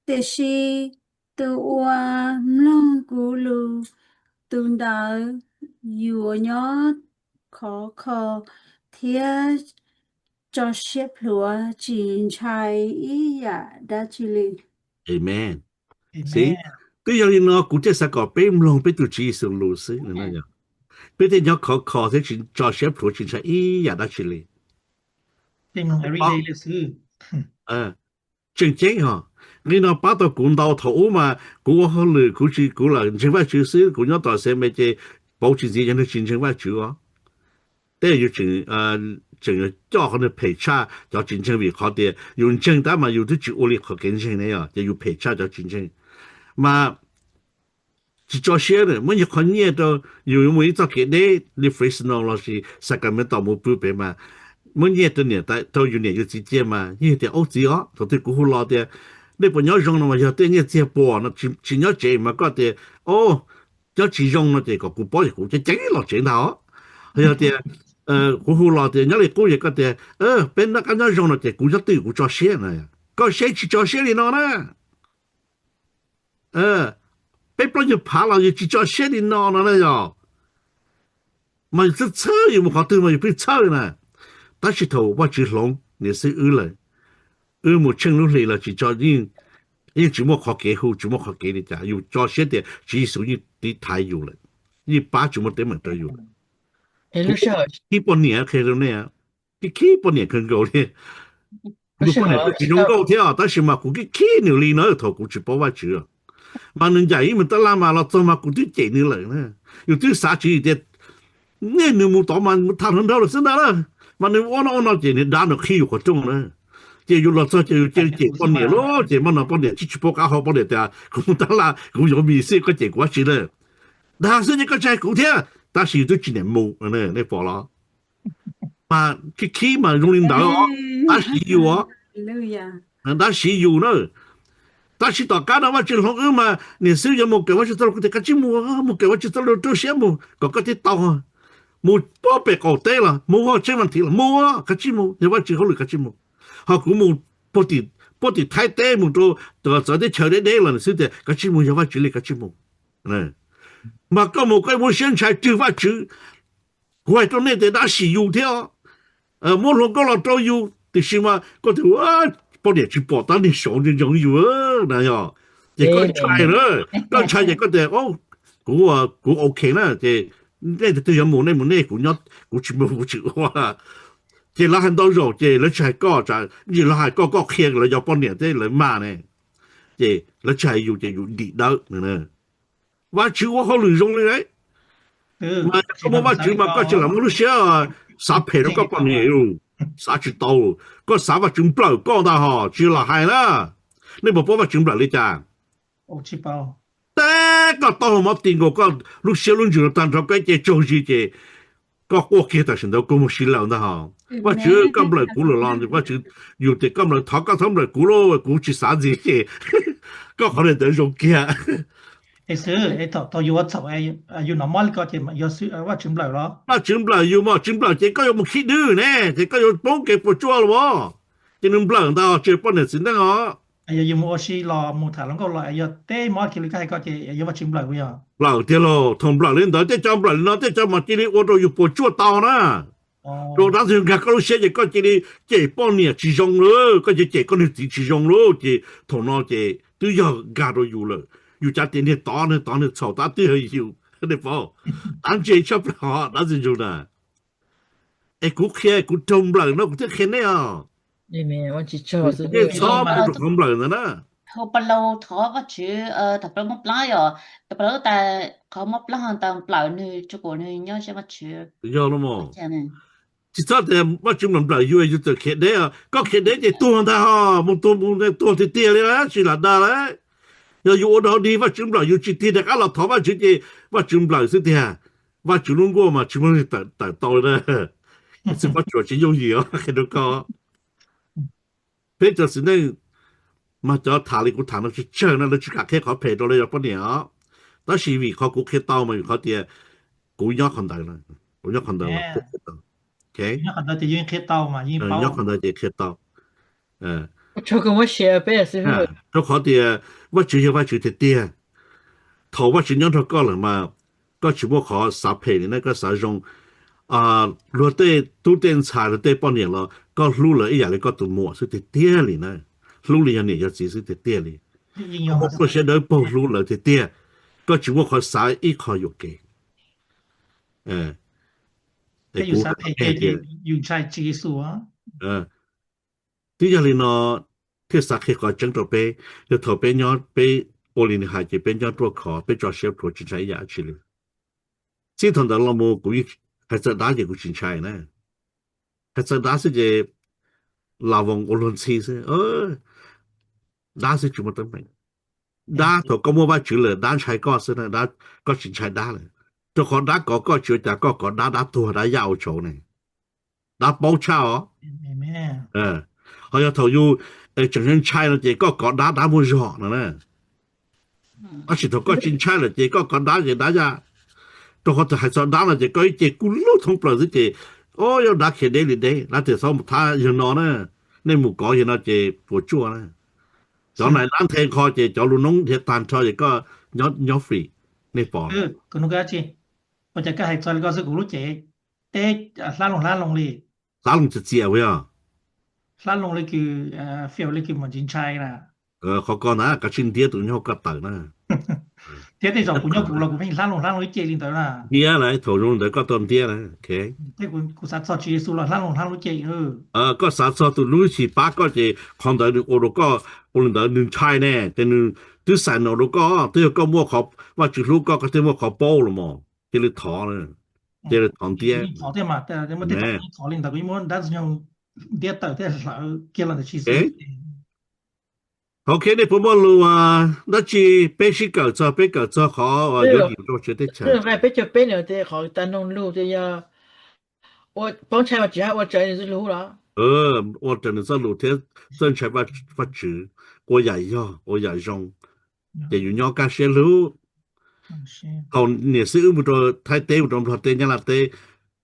Tiam sis tus uas mloog kuv lus, tus ntawd yuav nyob khov kho thiab tso siab plhuav, tsis ntshai ib yam dab tsi li. Amen. Twb yog li no kuv thiaj xav kom peb mloog peb tus Tswv Yexus lus xwb. Peb thiaj nyob khov kho thiab tsis tso siab plhuav, tsis ntshai ib yam dab tsi li. Tseem ceeb os, nqe no pab tau kuv ntau. Thaum ub mas kuv ua hauj lwm kuv tsis, kuv lam ntseeg Vajtswv xwb, kuv nyob tom Xeev Mes ces pauv tsis ntxiv cov neeg tsis ntseeg Vajtswv os. Tej yus tseem yuav coj qhov neeg phem tshaj cov tsis ntseeg vim qhov tias yus ntseeg tab mas yus twb tsis ua li qhov kev ntseeg ne, ces yus phem tshaj cov tsis ntseeg. Mas tsis tso siab, muab nyuag qhov nyiaj rau yus mus ib txoj kev deb li Fresno lossis Sacramento mus pw pem mas muab nyiaj rau niam, rau yus niam yus txiv cia mas yeej tias, Au txiv os, thaum twg kuv hu los tias nej puas nyob zoo no mas yog tej nyiaj txiag puas no, tsis nyob tsev mas koj tias, Au, nyob tsis zoo no ces kom kuv paub ces kuv ceev ceev los tsev ntag os. Yog tias kuv hu los tias nyob li qub ces koj tias, Peb noj qab nyob zoo no ces kuv nyob twj ywm kuv tso siab no. Koj saib tsis tso siab li no na. Peb plaub nyuag phav los yus tsis tso siab li no no na yog. Mas yus txhawj txhawj yus mus qhov twg mas yus pheej txhawj na. Tab sis thaum Vajtswv hloov niam xib wb lawm, wb mus tsheej lub hli los tsis tso, yeej tsis muaj qhov kev hu, tsis muaj qhov kev li cas, yus tso siab tias Tswv Yexus yeej tiv thaiv yus lawm, yeej pab tsis muaj teeb meem rau yus lawm. Kuv khib poj niam qhia rau nej, khib khib poj niam kawg nkaus li. Tus poj niam kuj tsis zoo nkauj thiab, tab sis mas kuv khib khib nws li na thaum kuv tsis paub Vajtswv. Mas nws ncaim ib me tab laj mas los txog mas kuv twb cem nws lawm na. Yus twb xav tswv yim tias nej nws mus tod mas mus tham hluas nraug lawm xwb ntag na. Mas nws ua no ua no ces nws dab nws qhib yus qhov rooj na. Ces yus los txog ces yus cia li cem poj niam lauj, ces mas no poj niam tsis tsis paub qab hau, poj niam tias kuv mus tab laj kuv yuav mis xij, koj cem kuv dab tsi na. Dag xwb ces koj tsis hais kuv thiab, tab sis yus twb tsis niam mus, nej pom los? Mas khib khib mas zoo li ntawd, dab siv yus, dab siv yus na. Tab sis tom qab no Vajtswv hloov wb mas niam xib wb yuav mus kawm Vajtswv txoj lus, kuv tias kav tsij mus, mus kawm Vajtswv txoj lus, rau siab mus kom koj thiaj tau. Mus puag pem qaum teb los mus, ho tsheb vas thiv los mus, kav tsij mus, yog Vajtswv hauj lwm kav tsij mus. Ho kuv mus puag tim Thaib teb mus rau txawv teb chaws deb deb los niam xib wb tias kav tsij mus, yog Vajtswv li kav tsij mus. Mas koj mus koj muab siab ntshai rwg Vajtswv. Kuv hais rau nej tias dab siv yus thiab, muab hluas nkauj los rau yus, tiam sis mas koj tias poj niam tsis pom tab niag saud ntsoov yus na yog. Ces koj ntshai na, koj ntshai ces koj tias kuv, kuv ok na, ces nej tus twg yuav mus nej mus nej, kuv nyob kuv tsis mus kuv tsis ua. Ces lawv hais ntau zaus ces lawv tsis hais koj, lawv hais koj koj qhia lawv cov poj niam thiab lawv mas ne. Ces lawv tsis hais yus ces yus dim dawb. Vajtswv ua hauj lwm zoo li lawm. Mas koj muaj Vajtswv mas koj tsis lam muaj lub siab xav phem rau koj poj niam, xav tsis tau. Koj xav Vajtswv nplawm koj ntag hos, tsis lam hais na. Nej puas paub Vajtswv nplawm li cas? Teb koj taub hau mov ti nkaus koj lub siab lub ntsws no tag nrho, koj ib ce tsaug zis ces koj quaj kiag tam sim ntawd koj mus si lawm ntag hos. Vajtswv koj nplawm kuv lawm los Vajtswv, yus tias koj nplawm, thov koj txhob nplawm kuv lauj, kuv tsis xav ntxiv ces koj qhov ntawd zoo kiag. Es xwb, thaum yus ua txhaum, yus hnov mob li ko ces yog Vajtswv nplawm los? Vajtswv nplawm yus mas, Vajtswv nplawm ces koj yuav mus khib dwb ne, ces koj yuav poob kev puas tsuaj los as. Ces nws nplawm ntag, tsis yog poj niam txiv neej os. Yog yus mus ua si los mus tham hluas nkauj los yog teb mob kiag li koj hais ko ces yog Vajtswv nplawm puas yog? Nplawm tiag lauj, thaum nplawm li ntawd tej cov nplawm li no tej cov mas cia li ua rau yus puas tsuaj tau na. Rau dab ntxwg nkag koj lub siab ces koj cia li cem poj niam tsis zoo lawm, koj cia li cem koj niag txiv tsis zoo lawm, ces thaum no ces twb yog nkag rau yus lawm. Yus cav tias niag tod niag tod niag txhaum tab twb yog yus, nej paub. Dab ntse tshaj plaws dab ntxwg ntsug na. Es kuv qhia kuv raug nplawm no kuv thiaj qhia nej os. Nej txhob mus rau qhov nplawm ntawd na. Hu pa lau thov Vajtswv, thaum plaub mob plab yom, thaum plaub tas qhov mob plab ho tas nplawm nws tsuas kom nws nyob sab Vajtswv. Yog los mas. Tsis txhob tias Vajtswv nplawm nplawm yus, yus txawm khiav deb, koj khiav deb ces tuag ntag hos, mus tuag mus tuag tiag tiag li, tsis lam dag lawm. Yog yus ua dog dig Vajtswv nplawm yus tsis tig rov qab los thov Vajtswv ces Vajtswv nplawm xwb tiag. Vajtswv lub nkuaj mas tsis muaj neeg tawm tau li na. Txiv Vajtswv tsis yooj yim os, qhia rau koj. Peb cov txiv neej mas cov tham li kuv tham no tsawg tsawg no lawv tsis kam qhia qhov phem rau lawv cov poj niam os. Tab sis vim qhov kuv qhia tau mas vim qhov tias kuv nyob qhov ntawd, kuv nyob qhov ntawd, nyob qhov ntawd ces qhia tau. Rau qhov tias Vajtswv yog Vajtswv tiag tiag. Thaum Vajtswv nyob nrog koj lawm mas koj tsis muaj qhov xav phem li na, koj xav zoo. Luag tej tub tej ntxhais luag tej poj niam los koj hlub lawv ib yam li koj tus muam xwb tiag tiag li na. Hlub li yog niam yog txiv xwb tiag tiag li. Koj muaj siab dawb paug hlub lawv tiag tiag, koj tsis muaj qhov xav ib qho yuam kev. Kuv hais tias twb yog li no thiaj xav qhia qhov tseeb rau peb, yog thaum peb nyob peb ua li nws hais ces peb nyob ruaj khov, peb tso siab plhuav tsis ntshai ib yam dab tsi li. Txij thaum ntawd los mus kuv hais txawm dab ces kuv tsis ntshai na. Hais txawm dab xwb ces las voos ua luag ntxhi xwb. Dab xwb tsis muaj teeb meem. Dab thaum koj muaj Vajtswv lawm dab ntshai koj xwb na, koj tsis ntshai dab lawm. Rau qhov dab kov koj tsis ua cas, koj kov dab, dab tuag dab yaj ua tsaug ne. Dab paub tshaj os. Ho yog thaum yus tseem ntshai no ces koj kov dab, dab muaj zog no na. Tab sis thaum koj tsis ntshai lawm ces koj kov dab ces dab yaj. Rau qhov thaum hais txog dab no ces koj ib ce kuj lub thoob plaws xwb ces, o, yog dab khiav deb li deb, dab tias txhob mus thab yawg no na, nej mus kov yawg no ces puas tsuaj na. Cov nais dab nthe nqho ces cov lus noob dhia tag nrho ces koj nyob free, nej pom. Ua cas koj hais txog li ko xwb, kuv lub cev teb hlab loo hlab loo li. Hlab loo txias txias ua yog. Hlab loo li kws, fiaus li kws mus ntsis ntshai na. Qhov ko na kav tsij ntiab tus nyob hauv koj tawm na. Thiab tej zaum kuv nyob kuv los kuv pheej hlab loo hlab loo ib ce li ntawd na. Ntiab lawm, thaum zoo ntawd koj tau ntiab na. Thiab kuv xav txog Tswv Yexus los hlab loo hlab loo ib ce. Koj xav txog tus hlub tsis pab koj ces qhov ntawd nws ua rau koj, ua li ntawd nws ntshai ne, ces nws twb xais nws ua rau koj, twb yog koj muaj qhov, Vajtswv hlub koj, koj thiaj muaj qhov paub los mas, cia li thov, cia li thov ntiab. Thov li ntawd, kuv muab dab ntxwg nyoog ntiab tawm thiab hlawv kiag los ntawm Tswv Yexus. Ok, nej puas muaj lus dab tsi peb sib kawm txog, peb kawm txog qhov yuav yim rau tsev teb chaws? Peb caug peb nws tias qhov tas noog lug tias yog ua paub ntshai Vajtswv hab ua raws nws txoj lus los? Ua raws nws txoj lus thiab txawj ntshai Vajtswv, ua yam yog, ua yam zoo, ces yus nyob kaj siab lug. Thaum niam xib wb mus rau Thaib teb, mus rau Nplog teb, Nyab Laj teb,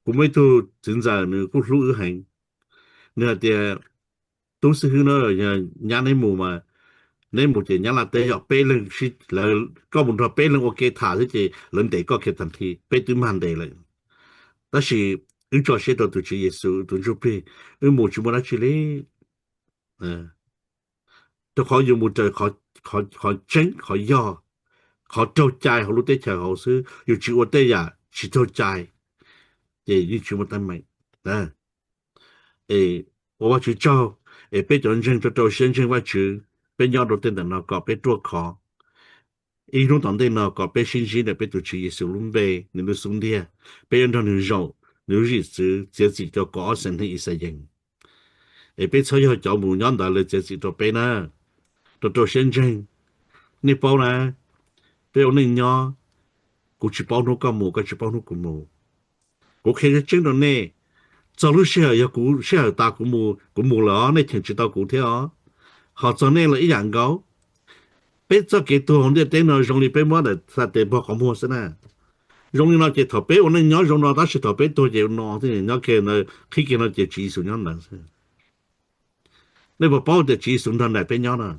kuv muaj ib tug txiv ntxawm nws kuj hlub wb heev. Nws hais tias, tub xib hwb na, nyab neb mus mas, neb mus ces Nyab Laj teb yog peb leeg, koj mus nrog peb leeg ua ke tham xwb ces lawv ntes koj kiag tag nrho, peb twb mag ntes lawm. Tab sis wb tso siab rau tus Tswv Yexus tus ntsuj plig, wb mus tsis muaj dab tsi li. Rau qhov yus mus raws qhov tseeb, qhov yog, qhov raug cai hauv lub teb chaws hauv xwb, yus tsis ua tej yam tsis raug cai, ces yeej tsis muaj teeb meem. Es ua Vajtswv tsaug, es peb cov ntseeg rau rau siab ntseeg Vajtswv, peb nyob rau tej ntawm no kom peb ruaj khov. Ib hnub tom ntej no kom peb sib ntsib ntawm peb tus Tswv Yexus lub npe, nws lub xub ntiag, peb yuav nrog nws zaum nws lub zwm txwv txiav txim rau kaum ob xeem neeg Yixalayees. Es peb txhob yog cov mus nyob ntawd lawv txiav txim rau peb na. Rau rau siab ntseeg, nej paub na, peb ua neej nyob, kuv tsis paub hnub koj mus, koj tsis paub hnub kuv mus. Kuv qhia tseeb tseeb rau nej, txog lub sij hawm yog kuv sij hawm tas kuv mus, kuv mus lawm os, nej cheem tsis tau kuv thiab os. Ho txog nej los ib yam nkaus. Peb txoj kev tuag hauv ntiaj teb no zoo li peb muab daim xav tes npog qhov muag xwb na. Zoo li no ces thaum peb ua neej nyob zoo no, tab sis thaum peb tuag ces no nyob kiag ntawd, qhib kiag no ces Tswv Yexus nyob ntawd xwb. Nej puas paub tias Tswv Yexus nrog nraim peb nyob no?